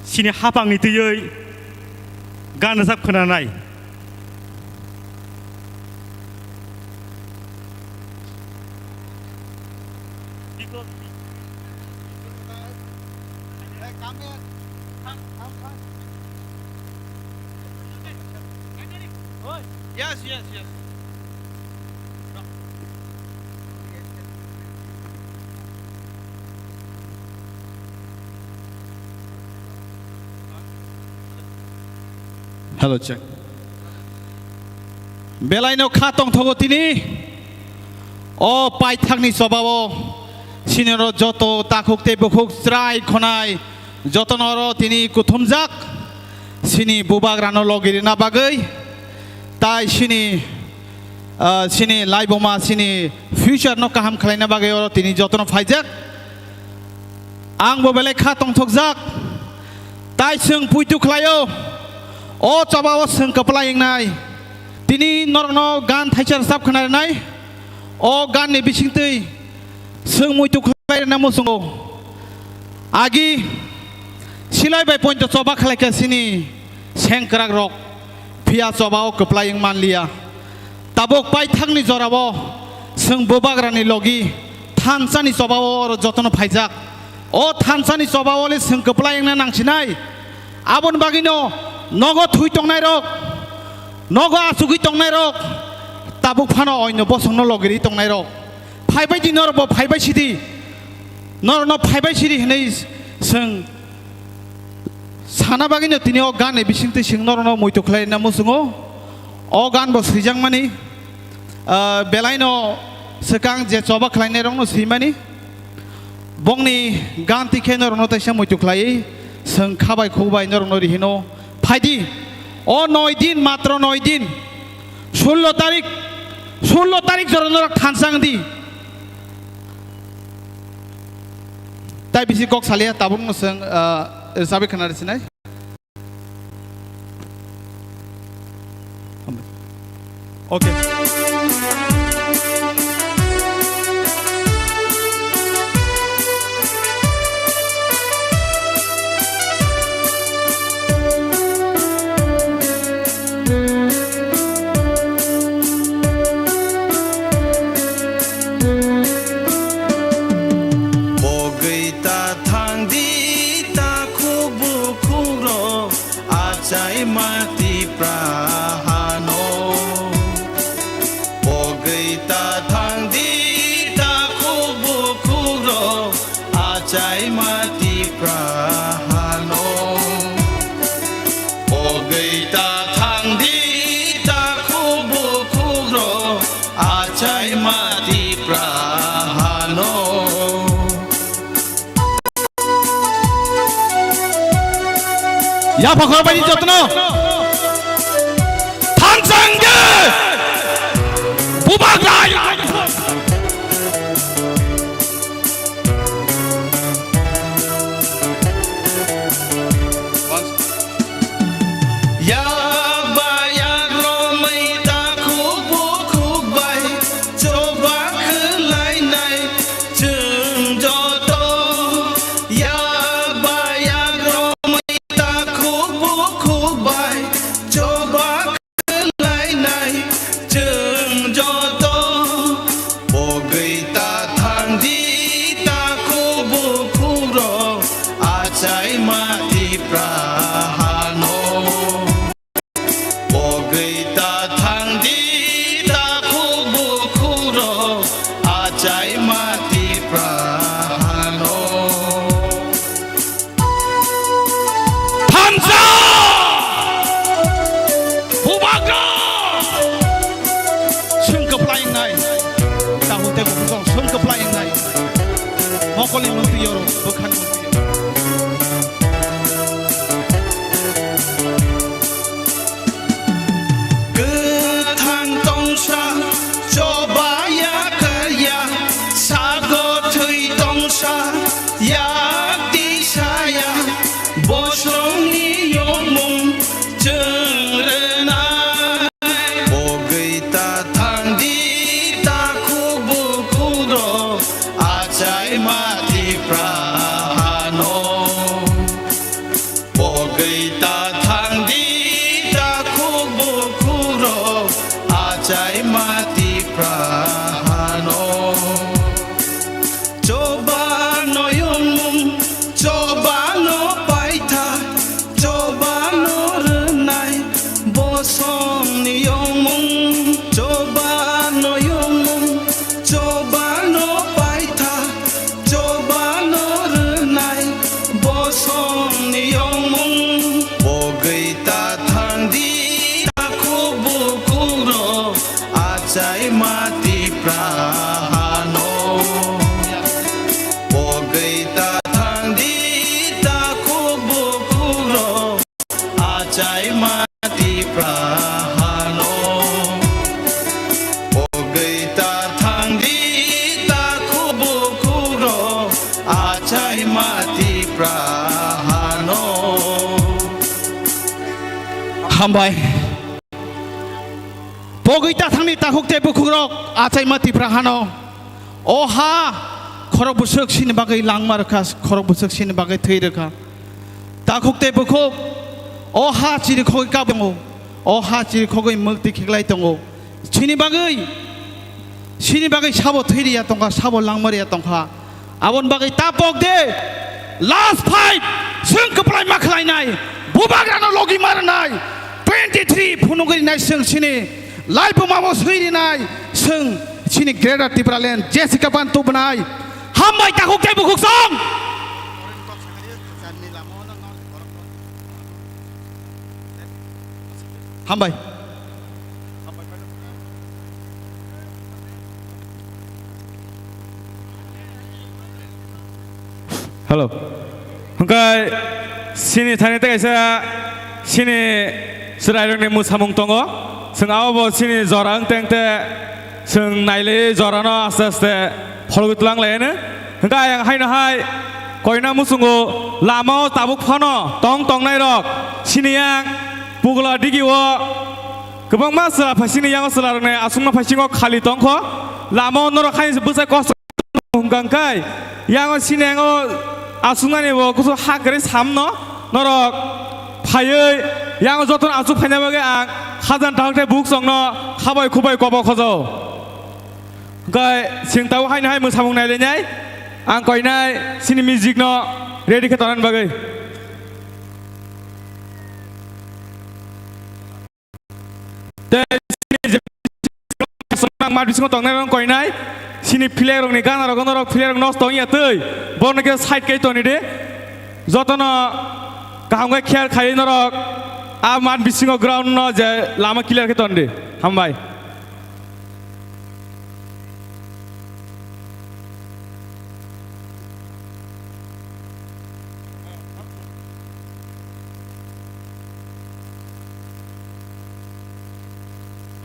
chini hapangni twiwi gan rwchap khwnanai. Yes, yes, yes. Hello, check. Belaino kha tongthogo tini. O paithakni chobao siniro joto takhuk tei bukhuk chwrai khonai jotono oro tini kuthumjak sini bubagrano logi rina bagwi. Tai sini, ah, sini laibuma sini future no kaham khlaina bagwi oro tini jotono phaijak. Ang bo belai kha tongthokjak. Tai chwng puitu khlaio. O chobao chwng kwplai wngnai. Tini norokno gan thaisa rwchap khna rwnai. O ganni bisingtwi chwng muitu khlai rwna muchungo. Agi silai bai poito choba khlaikha sini sengkwrak rok. Phiya chobao kwplai wng manliya. Tabuk paithakni jorao chwng bubagrani logi thansani chobao oro jotono phaijak. O thansani chobao le chwng kwplai wngna nangsinai. Aboni bagwino nogo thwi tongnairok, nogo achugwi tongnairok, tabuk phano oino bosongno logirwi tongnairok. Phaibai di norokbo phaibai sidi, norokno phaibai sidi hwnwi chwng sana bagwino tini o ganni bisingtwi chwng norokno muitu khlaina muchungo. O gan bo swijakmani, ah, belaino swkang je choba khlainairokno swimani. Bongni gan twi khe norokno teisa muitu khlaiwi chwng kha bai khuk bai norokno rihino. Phaidi, o noi din, matro noi din, sullo tarik, sullo tarik jora norok thansa wng di. Tai bisi kok salia, tabukno chwng, ah, rwchabwi khna rwsinai. Okay. Pogwi ta thang di takhuk bukhuk rok, achai ma Tipra hano. Pogwi ta thang di takhuk bukhuk rok, achai ma Tipra hano. Pogwi ta thang di takhuk bukhuk rok, achai ma Tipra hano. Yapha khorokbaini jotono thansa wngdi. Bubagra. Yak ba yak romwi takhuk bukhuk bai choba khwlainai chwng joto. Yak ba yak romwi takhuk bukhuk bai choba khwlainai chwng joto. Pogwi ta thang di takhuk bukhuk rok, achai ma Tipra hano. Pogwi ta thang di takhuk bukhuk rok, achai ma Tipra hano. Thansa! Bubagra! Chwng kwplai wngnai. Tahuk tei bukhuk chwng kwplai wngnai. Mokolni mungtwi oro, bwkhani mungtwi oro. Kwthang tongsa, choba ya karya, sago thwi tongsa, yak tisa ya, bosongni yongmung chwng rwnai. Pogwi ta thang di takhuk bukhuk rok, achai ma Tipra hano. Pogwi ta thang di takhuk bukhuk rok, achai ma Tipra hano. Choba no yongmung, choba no paitha, choba no rwnai, bosongni yongmung, choba no yongmung, choba no paitha, choba no rwnai, bosongni yongmung. Hambai. Pogwi tathangni takhuk tei bukhukrok achaima Tipra hano. O ha khorok bwswk sini bagwi langma rwkha, khorok bwswk sini bagwi thwi rwkha. Takhuk tei bukhuk o ha chirikhogwi kap tongo, o ha chirikhogwi mwktwi khiklai tongo. Sini bagwi, sini bagwi sabo thwi riya tongkha, sabo langma riya tongkha. Aboni bagwi ta pok de, last fight, chwng kwplai ma khlainai, bubagrano logi marnai, twenty three phunugwi rinai chwng sini, laibuma bo swi rinai chwng sini Greater Tipraland, Jessica Pan tubunai, hambai takhuk tei bukhuk song. Hambai. Hello. Hwnkhe sini thani tei kaisa sini chwrairokni mwsamung tongo. Chwng abo bo sini jora wng teng te chwng nailai jorano aste aste phologwi twlang lai hino. Hwnkhe ayang haino hai koina muchungo lama o tabuk phano tong tongnai rok sini yang Pugla digi o kwbangma chwla phaisingni yango chwlarokni aswkno phaisingo khali tongkho. Lama o norok haino bwsai kosto hwnkha hwnkhe yango sini yango aswknani bo kusu ha kwrwi samno norok phaiwi yango jotono aswk phaina bagwi ang khajani tahok tei buksongno khabai khubai kobo khojao. Hwnkhe chwng tabuk haino hai mwsamung nailainai ang koinai sini music no ready khe tonani bagwi. Tei sini je ang mat bisingo tongnai rok koinai sini philek rokni gana rok norok philek rok nosto wngya twi borno khe side khe toni de jotono kaham khe khel khai norok a mat bisingo ground no je lama clear khe ton de. Hambai.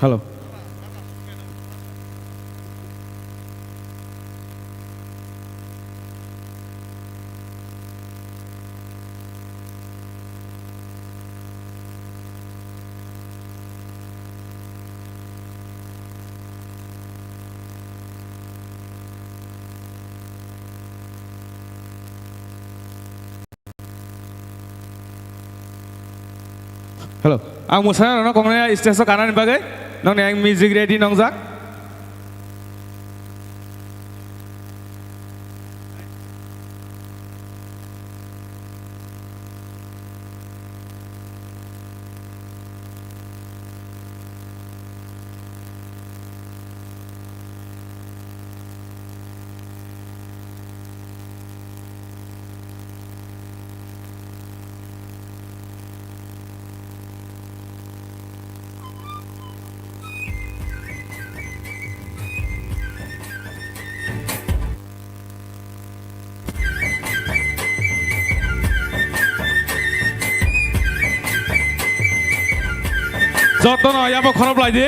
Hello. Hello. Ang mwsana rokno kongnai stage o kanani bagwi nokni ang music ready nongjak. Jotono yabo khorop lai di.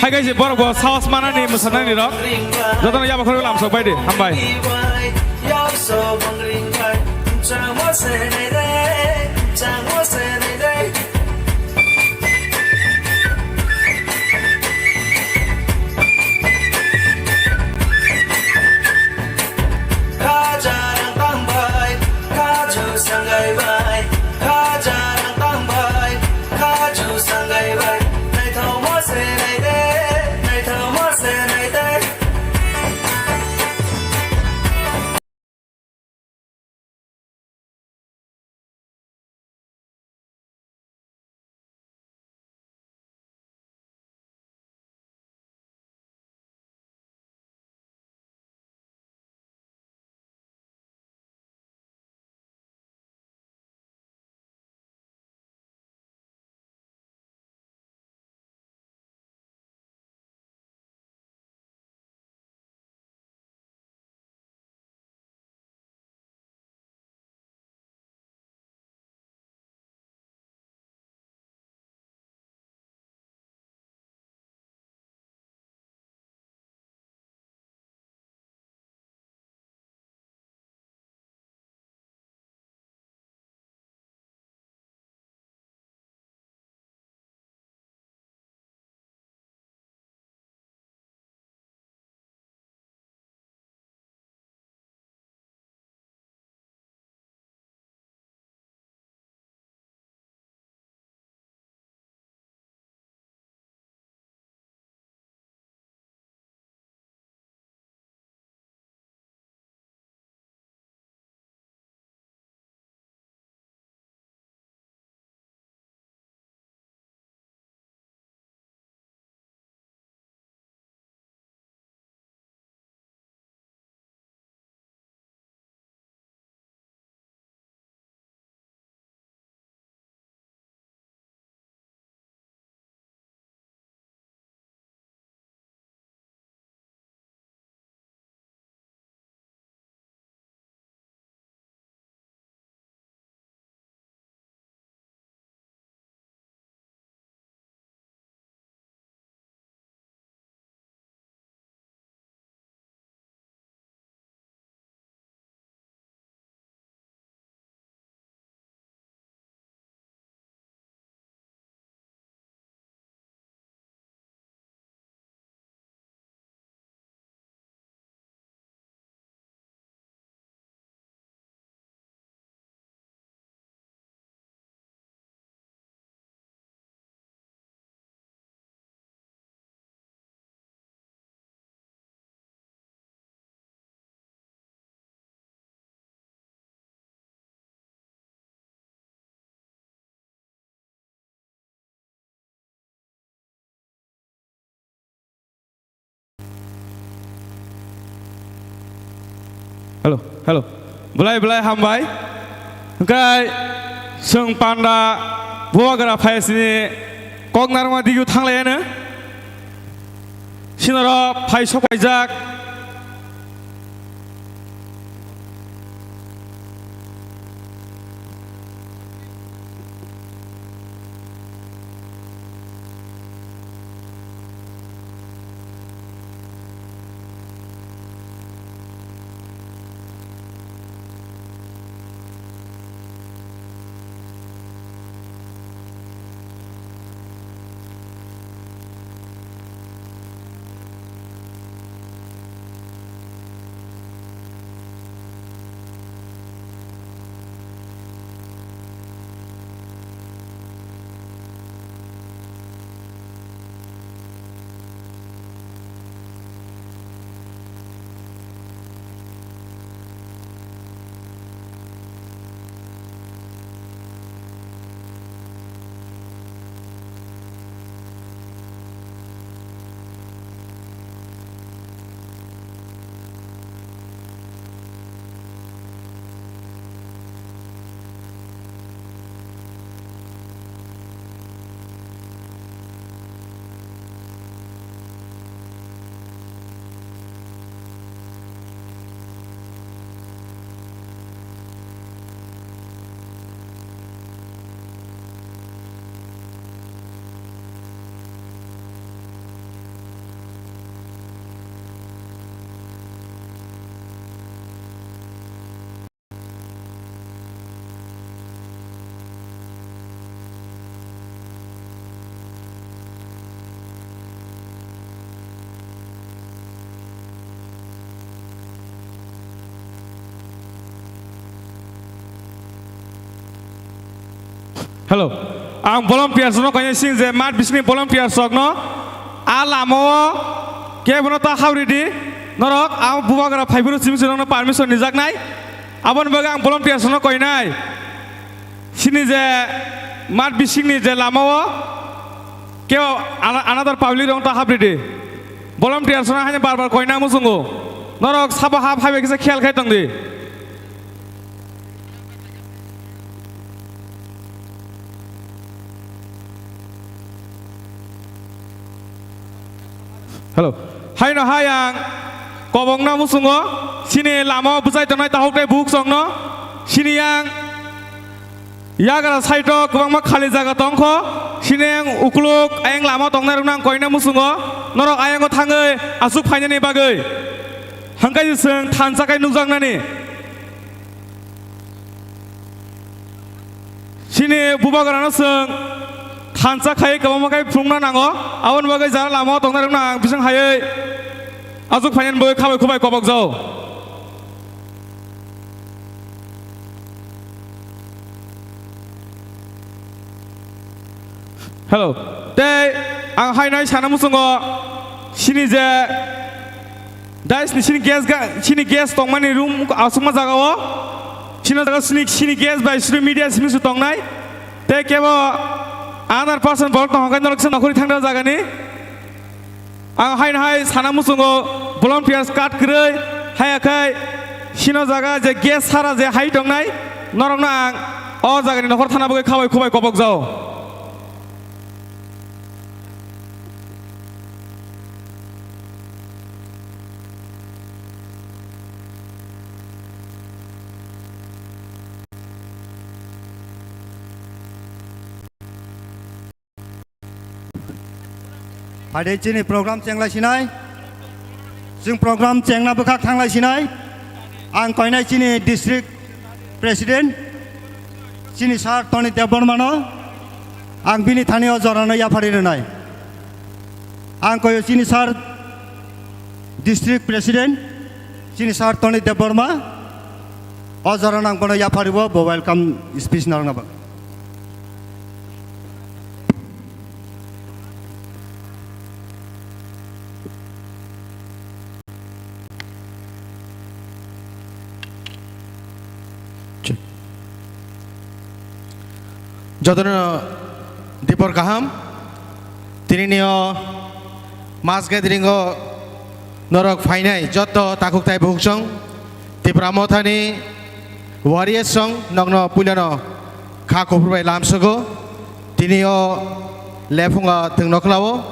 Hai guys, borok bo sahos manani, mwsanani rok. Jotono yabo khorop lamsok bai di. Hambai. Hello, hello. Belai belai hambai. Hwnkhe chwng panda bubagra phaisini kok narwkma digio thanglaiano. Sinoro phai sok paijak. Hello, ang volunteers no kaisa sing je mat bisingni volunteers rok no a lama o kebo no ta habri di, norok a bubagra phaiphuru simi simi no permission ni jak nai, aboni bagwi ang volunteers no koi nai. Sini je mat bisingni je lama o kebo ana-, another public rok ta habri di. Volunteers no haino bar bar koi na muchungo. Norok sabo hap haibai kisa khiyal khai tong di. Hello. Haino hai ang kobokna muchungo sini lama o bwchai tongnai tahuk tei buhuk chongno sini yang yagra side o kwbangma khali jaga tongkho sini yang ukuluk ayang lama tongnai rokno ang koina muchungo norok ayango thangwi aswk phainani bagwi hangkai chwng thansa kai nukjaknani. Sini bubagrano chwng thansa khai kwbangma khai phunukna nango, aboni bagwi jara lama o tongnairokno ang bising haiwi aswk phainani bagwi khabai khubai kobokjao. Hello. Tei ang haino hai sana muchungo sini je dais ni sini gas ga, sini gas tongmani room aswkma jaga o. Sini jaga sini, sini gas bai sini media simi su tongnai. Tei kebo another person borok tong hokhe norok se nokhori thangna jaga ni. Ang haino hai sana muchungo volunteers card kwrwi haya khai sino jaga je gas sara je hai tongnai norokno ang o jagani nokhor thana bagwi khabai khubai kobokjao. Phaidi chini program chenglai sinai. Chwng program chengna bwkhak thanglai sinai. Ang koinai chini district president, chini sir Tony Debbarma no ang bini thani o jora no yaphari rwnai. Ang koyo chini sir district president, chini sir Tony Debbarma, o jora no ang bono yaphari o bo welcome speech narwkna bagwi. Jotono dipor kaham, tinini o mass gathering o norok phainai joto takhuk tai bukhuk chwng, Tipra Mothani warriors song nokno puilano kha kuphur bai lamsogo, tini o lephunga thwngno khlao.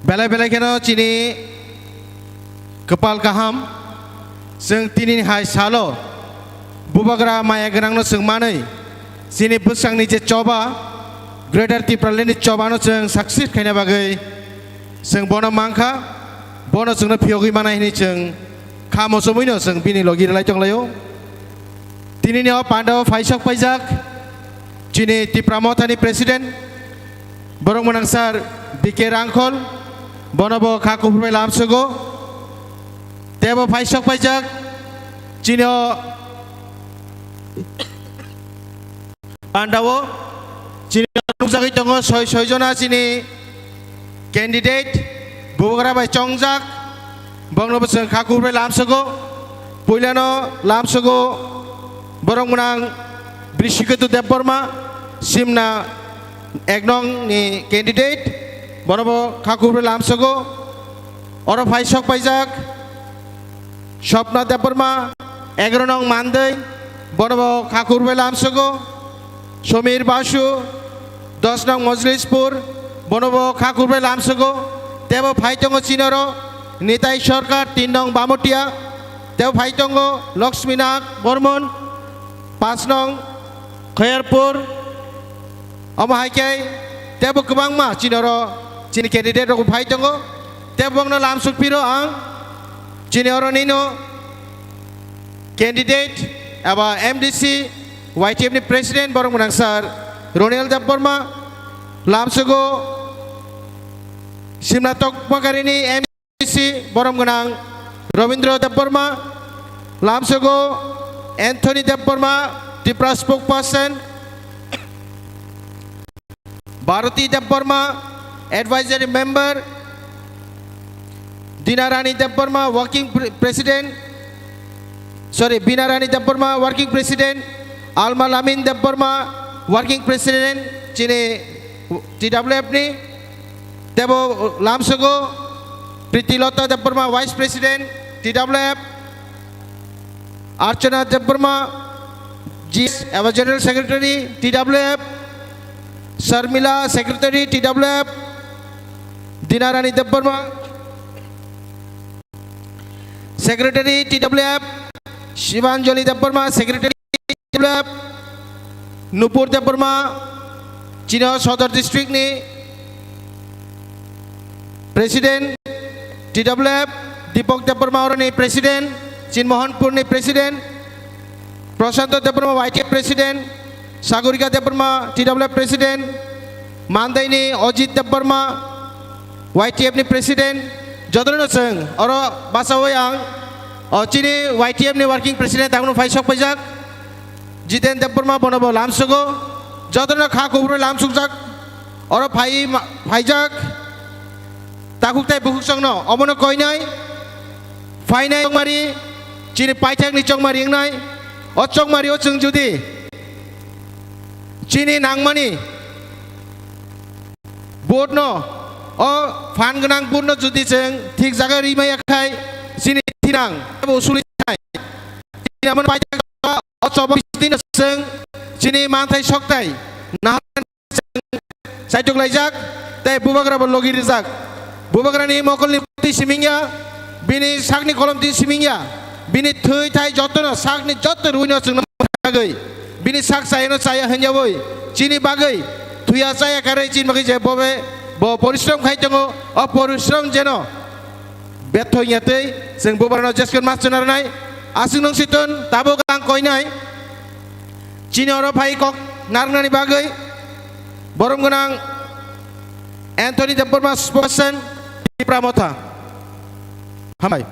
Belai belai kheno chini kwpal kaham, chwng tini hai salo bubagra maya gwnangno chwng manwi chini bwskangni je choba, Greater Tipralandni chobano chwng success khaina bagwi chwng bono mankha, bono chwngno phiyogwi manai hwnwi chwng kha mochomwino chwng bini logi rwlai tonglaio. Tinini o pandao phaisok paijak chini Tipra Mothani President, borok mwnang sir B K Rangkhol, bono bo kha kuphur bai lamsogo. Tebo phaisok paijak chini o pandao chini nukjagwi tongo soi soi jona chini candidate, bubagra bai chongjak, bongno bo chwng kha kuphur bai lamsogo. Puilano lamsogo borok mwnang Brishiketu Debbarma, Simna ek nong ni candidate, bono bo kha kuphur bai lamsogo. Oro phaisok paijak Swapna Debbarma, egaroh nong Mandai, bono bo kha kuphur bai lamsogo. Somir Basu, dos nong Mojlispur, bono bo kha kuphur bai lamsogo. Tebo phai tongo chini oro Nitai Sarkar, tin nong Bamotia, tebo phai tongo Lakshmi Nag Bormon, pas nong Khairpur, omo hai khe tebo kwbangma chini oro chini candidate rok phai tongo. Tebo bongno lamsok phiro ang chini oro nino candidate eba M D C Y T F ni president borok mwnang sir Ronel Debbarma, lamsogo Simna Tokmakarini M C borok mwnang Robindra Debbarma, lamsogo Anthony Debbarma, Tipra spokesperson, Bharati Debbarma, advisory member, Dinarani Debbarma, working pre-, president, sorry, Binarani Debbarma, working president, Alma Lamin Debbarma, working president, chini T W F ni, tebo lamsogo Pritilota Debbarma, vice president, T W F, Archana Debbarma, G S eba General Secretary, T W F, Sharmila, Secretary, T W F, Dinarani Debbarma, Secretary, T W F, Shivanjali Debbarma, Secretary, T W F, Nupur Debbarma, chini o Sodor District ni President, T W F, Deepak Debbarma oroni President, Chinmohanpur ni President, Prashanto Debbarma Y T F President, Sagorika Debbarma T W F President, Mandai ni Ajit Debbarma Y T F ni President, jotono chwng oro bachawi ang, o chini Y T F ni working president tabukno phai sok paijak, Jiten Debbarma bono bo lamsogo, jotono kha kuburo lamsukjak, oro phai ma-, phaijak, takhuk tai bukhuk songno, omono koinai, phainai chongmari, chini paithakni chongmari wngnai, o chongmari o chwng judi, chini nangmani, vote no, o phan gwnang vote no judi chwng thik jaga ri maya khai, chini thinang, abo usuli khai, chini amo paithak o choba bising no chwng, chini manthai soktai, naha Saitok laijak, tei bubagra bo logi rijak. Bubagrani mokolni twi simingya, bini sakni kolom twi simingya, bini thwi thai jotono sakni joto rwino chwngno bagwi, bini sak chayano chaya hwnyawi, chini bagwi thwiya chaya karwi chini bagwi je bobe bo porishrom khai tongo, o porishrom jeno betho wngya tei chwng bubagrano jeskon mas chwna rwnai. Aswk nung siton tabuk ang koinai. Chini oro phai kok narwknani bagwi borom gwnang Anthony Debbarma spokesperson Tipra Motha. Hambai.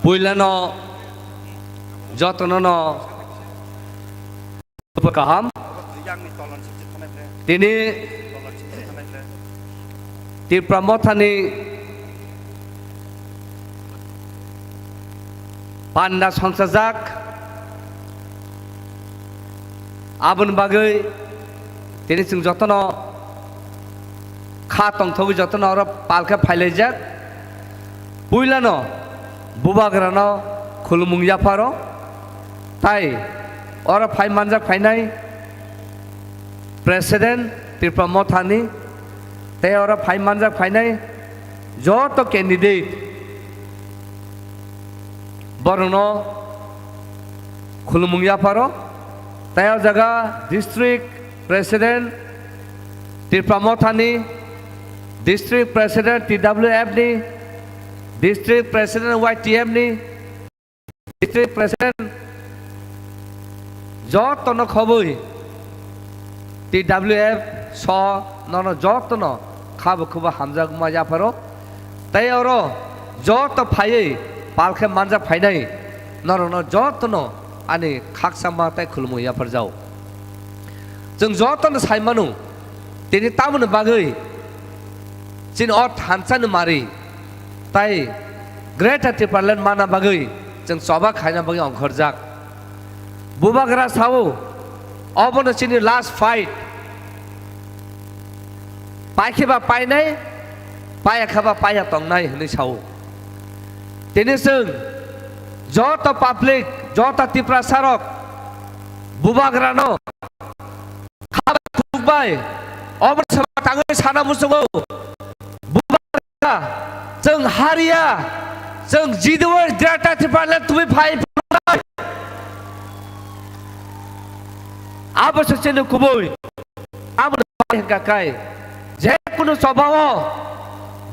Puilano jotono no kaham. Tini Tipra Mothani panda songchajak. Aboni bagwi tini chwng jotono kha tongthogwi jotono oro palkhe phailaijak. Puilano bubagrano khulumung yapharo, tai oro phai manjak phainai President Tipra Mothani, tei oro phai manjak phainai joto candidate borokno khulumung yapharo, tei o jaga District President Tipra Mothani, District President T W F ni, District President Y T F ni, District President jotono khobwi T W F so nono jotono khabo khubo hamjakma yapharo. Tei oro joto phaiwi palkhe manjak phainai norokno jotono ani khakchangma tei khulumung yapharjao. Chwng jotono sai mano, tini tamoni bagwi chini o thansa ni mari tai Greater Tipraland mana bagwi chwng choba khaina bagwi ongkhorjak. Bubagra sao, obono chini last fight. Paikhe ba painai, paiya khe ba paiya tongnai hwnwi sao. Tini chwng joto public, joto Tiprasa rok bubagrano kha bai khuk bai omo sama tangwi sana muchungo. Bubagra, chwng hariya, chwng jidiwar Greater Tipraland tubui phai phai. Abo se chini kubui. Abo bai hwnkha kai, je kunu chobao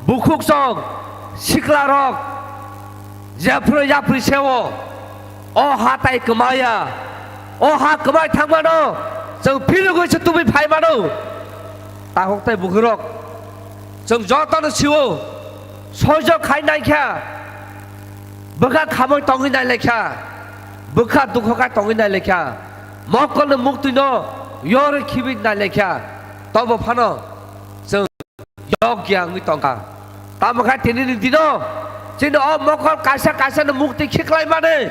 bukhuk song sikla rok jephru yapri seo, o ha tai kwmaya, o ha kwmai thangmano chwng phirogwi se tubui phai mano. Takhuk tai bukhurok chwng jotono sio, soijo khai naikha, bwkha khamwi tongwi nai lekha, bwkha dukho kha tongwi nai lekha, mokolni muktwino yorwi khibi nai lekha, tobo phano chwng yokya wngwi tongkha. Tamo kha tinini dino chini o mokol kaisa kaisa ni mukti khiklai mani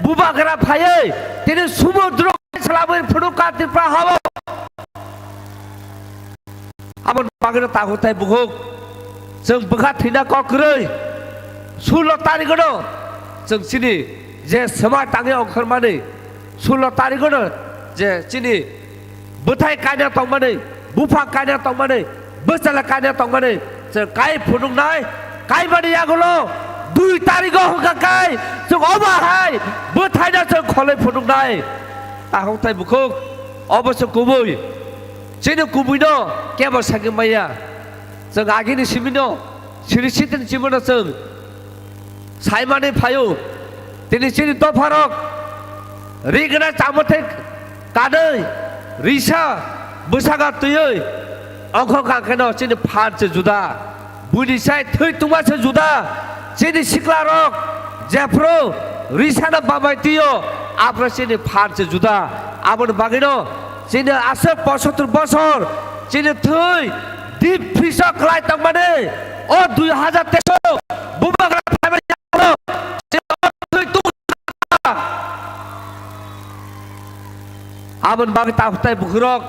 bubagra phaiwi tini sumudro salabwi phunukha Tripura hao. Aboni bagwino takhuk tai bukhuk chwng bwkha thwina kok kwrwi, sullo tarikno chwng chini je swmai tangwi ongkhormani, sullo tarikno je chini bwthai kaina tongmani, buphang kaina tongmani, bwchala kaina tongmani chwng kai phunuknai, kaimani yagulo dui tarigo hwnkha kai chwng omo hai bwthaino chwng kholwi phunuknai. Takhuk tai bukhuk, obo se kubui. Chini kubuino kebo sagwi maya. Chwng agini simino, siri sitini simino chwng saimani phaio. Tini chini dopharok rigna chamothek kanwi risa bwsaka twiwi ongkhor kangkheno chini phan se juda. Buini sai thwi tungma se juda. Chini siklarok jephru risano bamai twiyo, aphuru chini phan se juda. Aboni bagwino chini aswk pochottor bosor chini thwi dip phiso klai tongmani o dui hajar teis bubagra phaimani yagulo chini o thwi tungma. Aboni bagwi takhuk tai bukhurok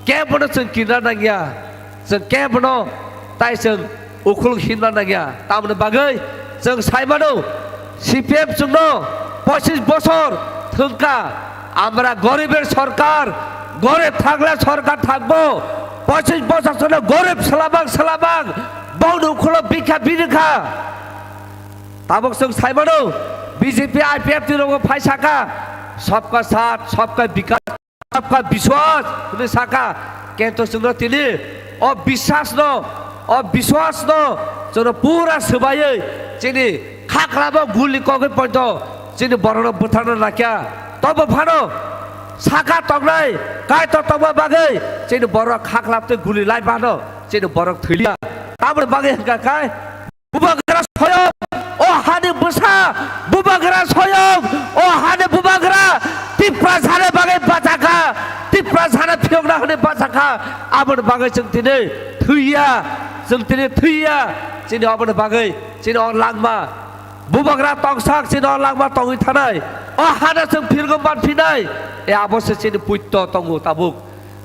kebono chwng kinna nangya, chwng kebono tai chwng ukhulok himna nangya. Tamoni bagwi chwng saimano, C P M chwngno pochis bosor thwngkha, আমরা গরিবের সরকার, গরিব থাকলে সরকার থাকবো, পঁচিশ বছর চলে গরিব সালাবাং সালাবাং, বউনি উখুলো ভিক্ষা বিরিখা। Tabuk chwng saimano, B J P I P F T ni rogo phai saka, sabka saath, sabka bikas, sabka biswas hwnwi saka, kento chwngno tini o biswasno, o biswasno chwngno pura swbaiwi chini khaklabo guli kogwi poito chini borokno bwtharna nakya. Tobo phano saka tongnai Kaitor tongma bagwi chini borok khaklap tei guli lai phano chini borok thwilia. Tamoni bagwi hwnkha khe Bubagra soyong O hani bwsa bubagra soyong, o hani bubagra Tiprasani bagwi bachakha, Tiprasani phiyokna hwnwi bachakha. Aboni bagwi chwng tini thwiya, chwng tini thwiya, chini aboni bagwi chini o langma bubagra tongsak, chini o langma tongwi thanai, o hano chwng phirgo manphinai, e abo se chini puitto tongo tabuk.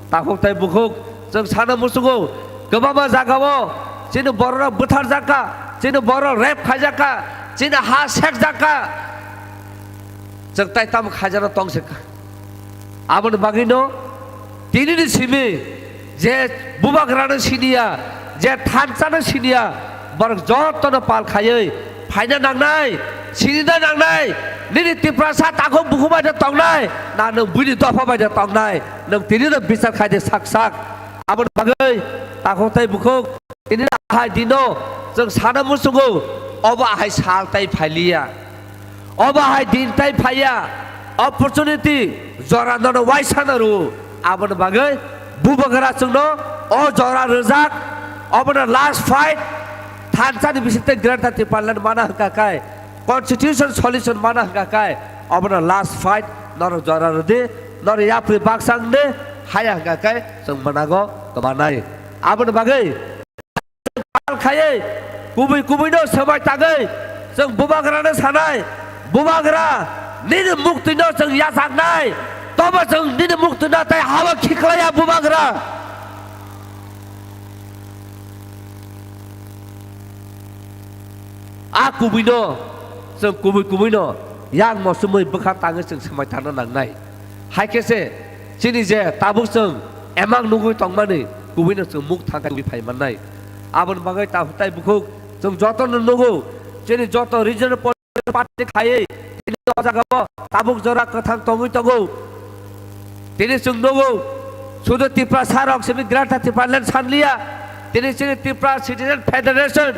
Takhuk tei bukhuk chwng sana muchungo, kwbangma jagao chini bororok butharjakha, chini bororok rape khaijakha, chini ha sekjakha, chwng tai tamo khaijana tongsekha. Aboni bagwino tinini simi je bubagrano siniya, je thansano siniya, borok jotono pal khaiwi phaina nangnai, sinina nangnai, nini Tiprasa takhuk bukhuk bai tongnai, na nwng buini dopha bai tongnai, nwng tinino bichar khaidi sak sak. Aboni bagwi takhuk tei bukhuk tinini ahai dino chwng sana muchungo, obo ahai sal tai phailiya. Obo hai din tai phaiya, opportunity jora nono waisana rwo. Aboni bagwi bubagra chwngno o jora rwjak, obono last fight, thansani bisingtwi Greater Tipraland mana hwnkha kai, constitution solution mana hwnkha kai, obono last fight, norok jora rwdi, norok yapri baksa wngdi, haya hwnkha kai chwng mwnago kwmanai. Aboni bagwi pal khaiwi kubui kubuino swbai tangwi chwng bubagrano sanai, "Bubagra, nini muktwino chwng yachaknai, tobo chwng nini muktwino tei habo khiklaiya bubagra." A kubuino chwng kubui kubuino yang mosumui bwkha tangwi chwng swbai tangna nangnai. Hai khe se chini je tabuk chwng emang nugwi tongmani, kubuino chwng muk thangkha nugwi phai mannai. Aboni bagwi ta-, tai bukhuk chwng jotono nugo, chini joto regional political party khaiwi tini o jagao tabuk jora kwthang tongwi tongo. Tini chwng nugo, sudu Tiprasa rok simi Greater Tipraland sanliya. Tini chini Tripura Citizen Federation,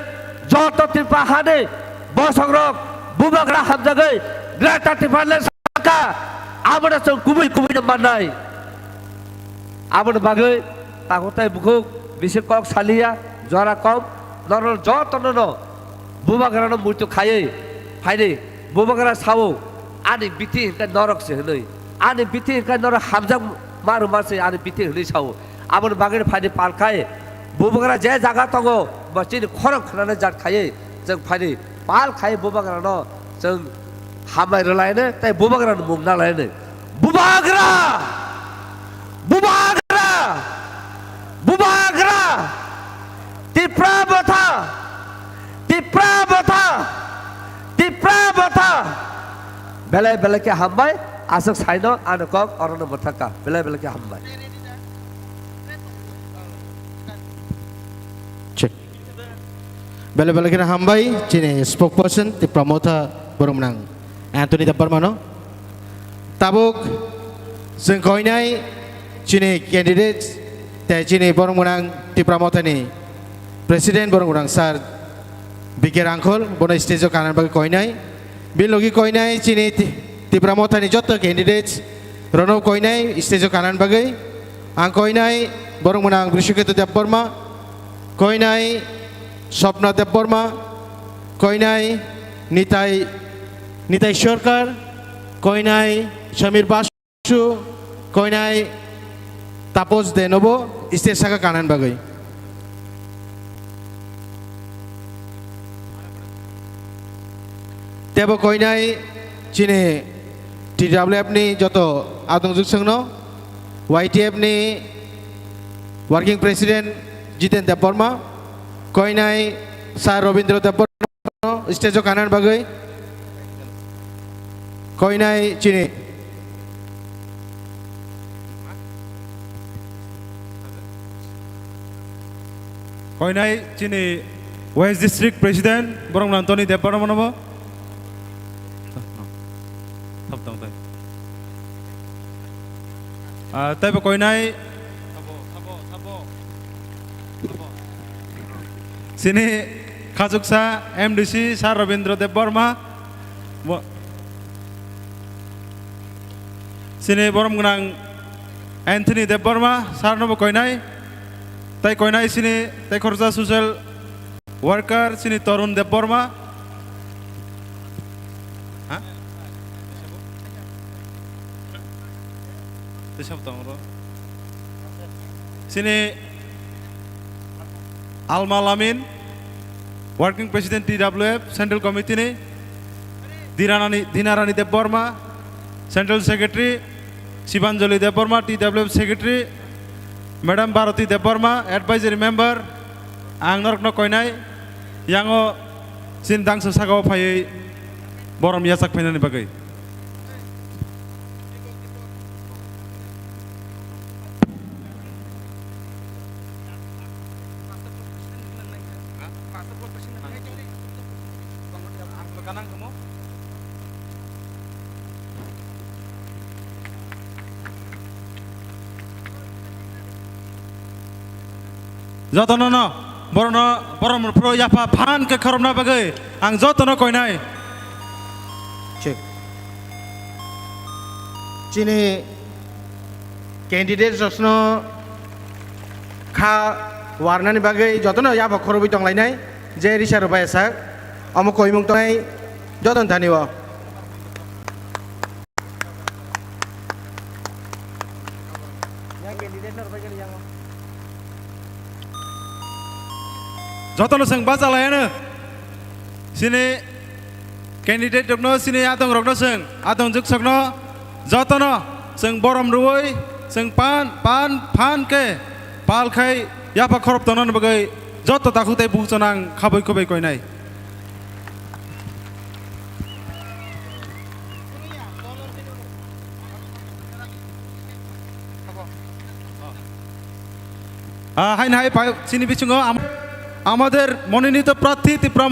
joto Tripura hani bosongrok bubagra hamjagwi Greater Tipraland sakha, abono chwng kubui kubuino mannai. Aboni bagwi takhuk tai bukhuk bisi kok saliya, jora kom, norok jotono no bubagrano muitu khaiwi phaidi. Bubagra sao, "Ani bithi hinkhe norok se," hwnwi. "Ani bithi hinkhe norok hamjak ma rwma se ani bithi," hwnwi sao. Aboni bagwi phaidi pal khai bubagra je jaga tongo, bo chini khorang khnanai jat khaiwi chwng phaidi pal khai bubagrano chwng hambai rwlaino tei bubagrano mung nalaino. Bubagra! Bubagra! Bubagra! Tipra botha! Tipra botha! Tipra botha! Belai belai khe hambai, aswk saino ano kok orono mwthangkha. Belai belai khe hambai. Check. Belai belai kheno hambai chini spokesperson Tipra Motha borok mwnang Anthony Debbarmano. Tabuk chwng koinai chini candidate tei chini borok mwnang Tipra Mothani president borok mwnang sir B K Rangkhol bono stage o kanani bagwi koinai. Bini logi koinai chini Ti-, Tipra Mothani joto candidates rono koinai stage o kanani bagwi. Ang koinai borok mwnang Brishaketu Debbarma, koinai Swapna Debbarma, koinai Nitai, Nitai Sarkar, koinai Samir Basu, koinai Tapos Denobo stage saka kanani bagwi. Tebo koinai chini T W F ni joto adongjwk chwngno, Y T F ni working president Jiten Debbarma, koinai Sir Robindra Debbarma stage o kanani bagwi, koinai chini. Koinai chini West District President, borok mwnang Tony Debbarma nobo. Ah, tei bo koinai chini khachuksa M D C Sir Robindra Debbarma. Bo-, chini borok mwnang Anthony Debbarma, sir nobo koinai. Tai koinai chini tai khoroksa social worker chini Torun Debbarma. Tei sabo tongo ro. Chini Alma Lamin, Working President T W F Central Committee ni, Dinarani, Dinarani Debbarma, Central Secretary, Sibanjali Debbarma, T W F Secretary, Madam Bharati Debbarma, Advisory Member, ang norokno koinai, yango chini dangsa sakao phaiwi borom yachak phainani bagwi. Jotono no, borono, borom phuru yapha phan khe khorokna bagwi ang jotono koinai. Chik. Chini candidate rokno kha warnani bagwi jotono yapha khorobwi tonglainai, je risa rwbai sak, omo koimung tongnai jotono thani o. Jotono chwng bacha laiano. Chini candidate rokno, chini adong rokno chwng, adong juksokno jotono chwng borom rwui chwng pan, pan, phan khe pal khai yapha khorop tongnani bagwi joto takhuk tei bukhuk chwng ang khabui khubui koinai. Ah, haino hai pai, chini bisingo am-, amader mononito prarthi Tipra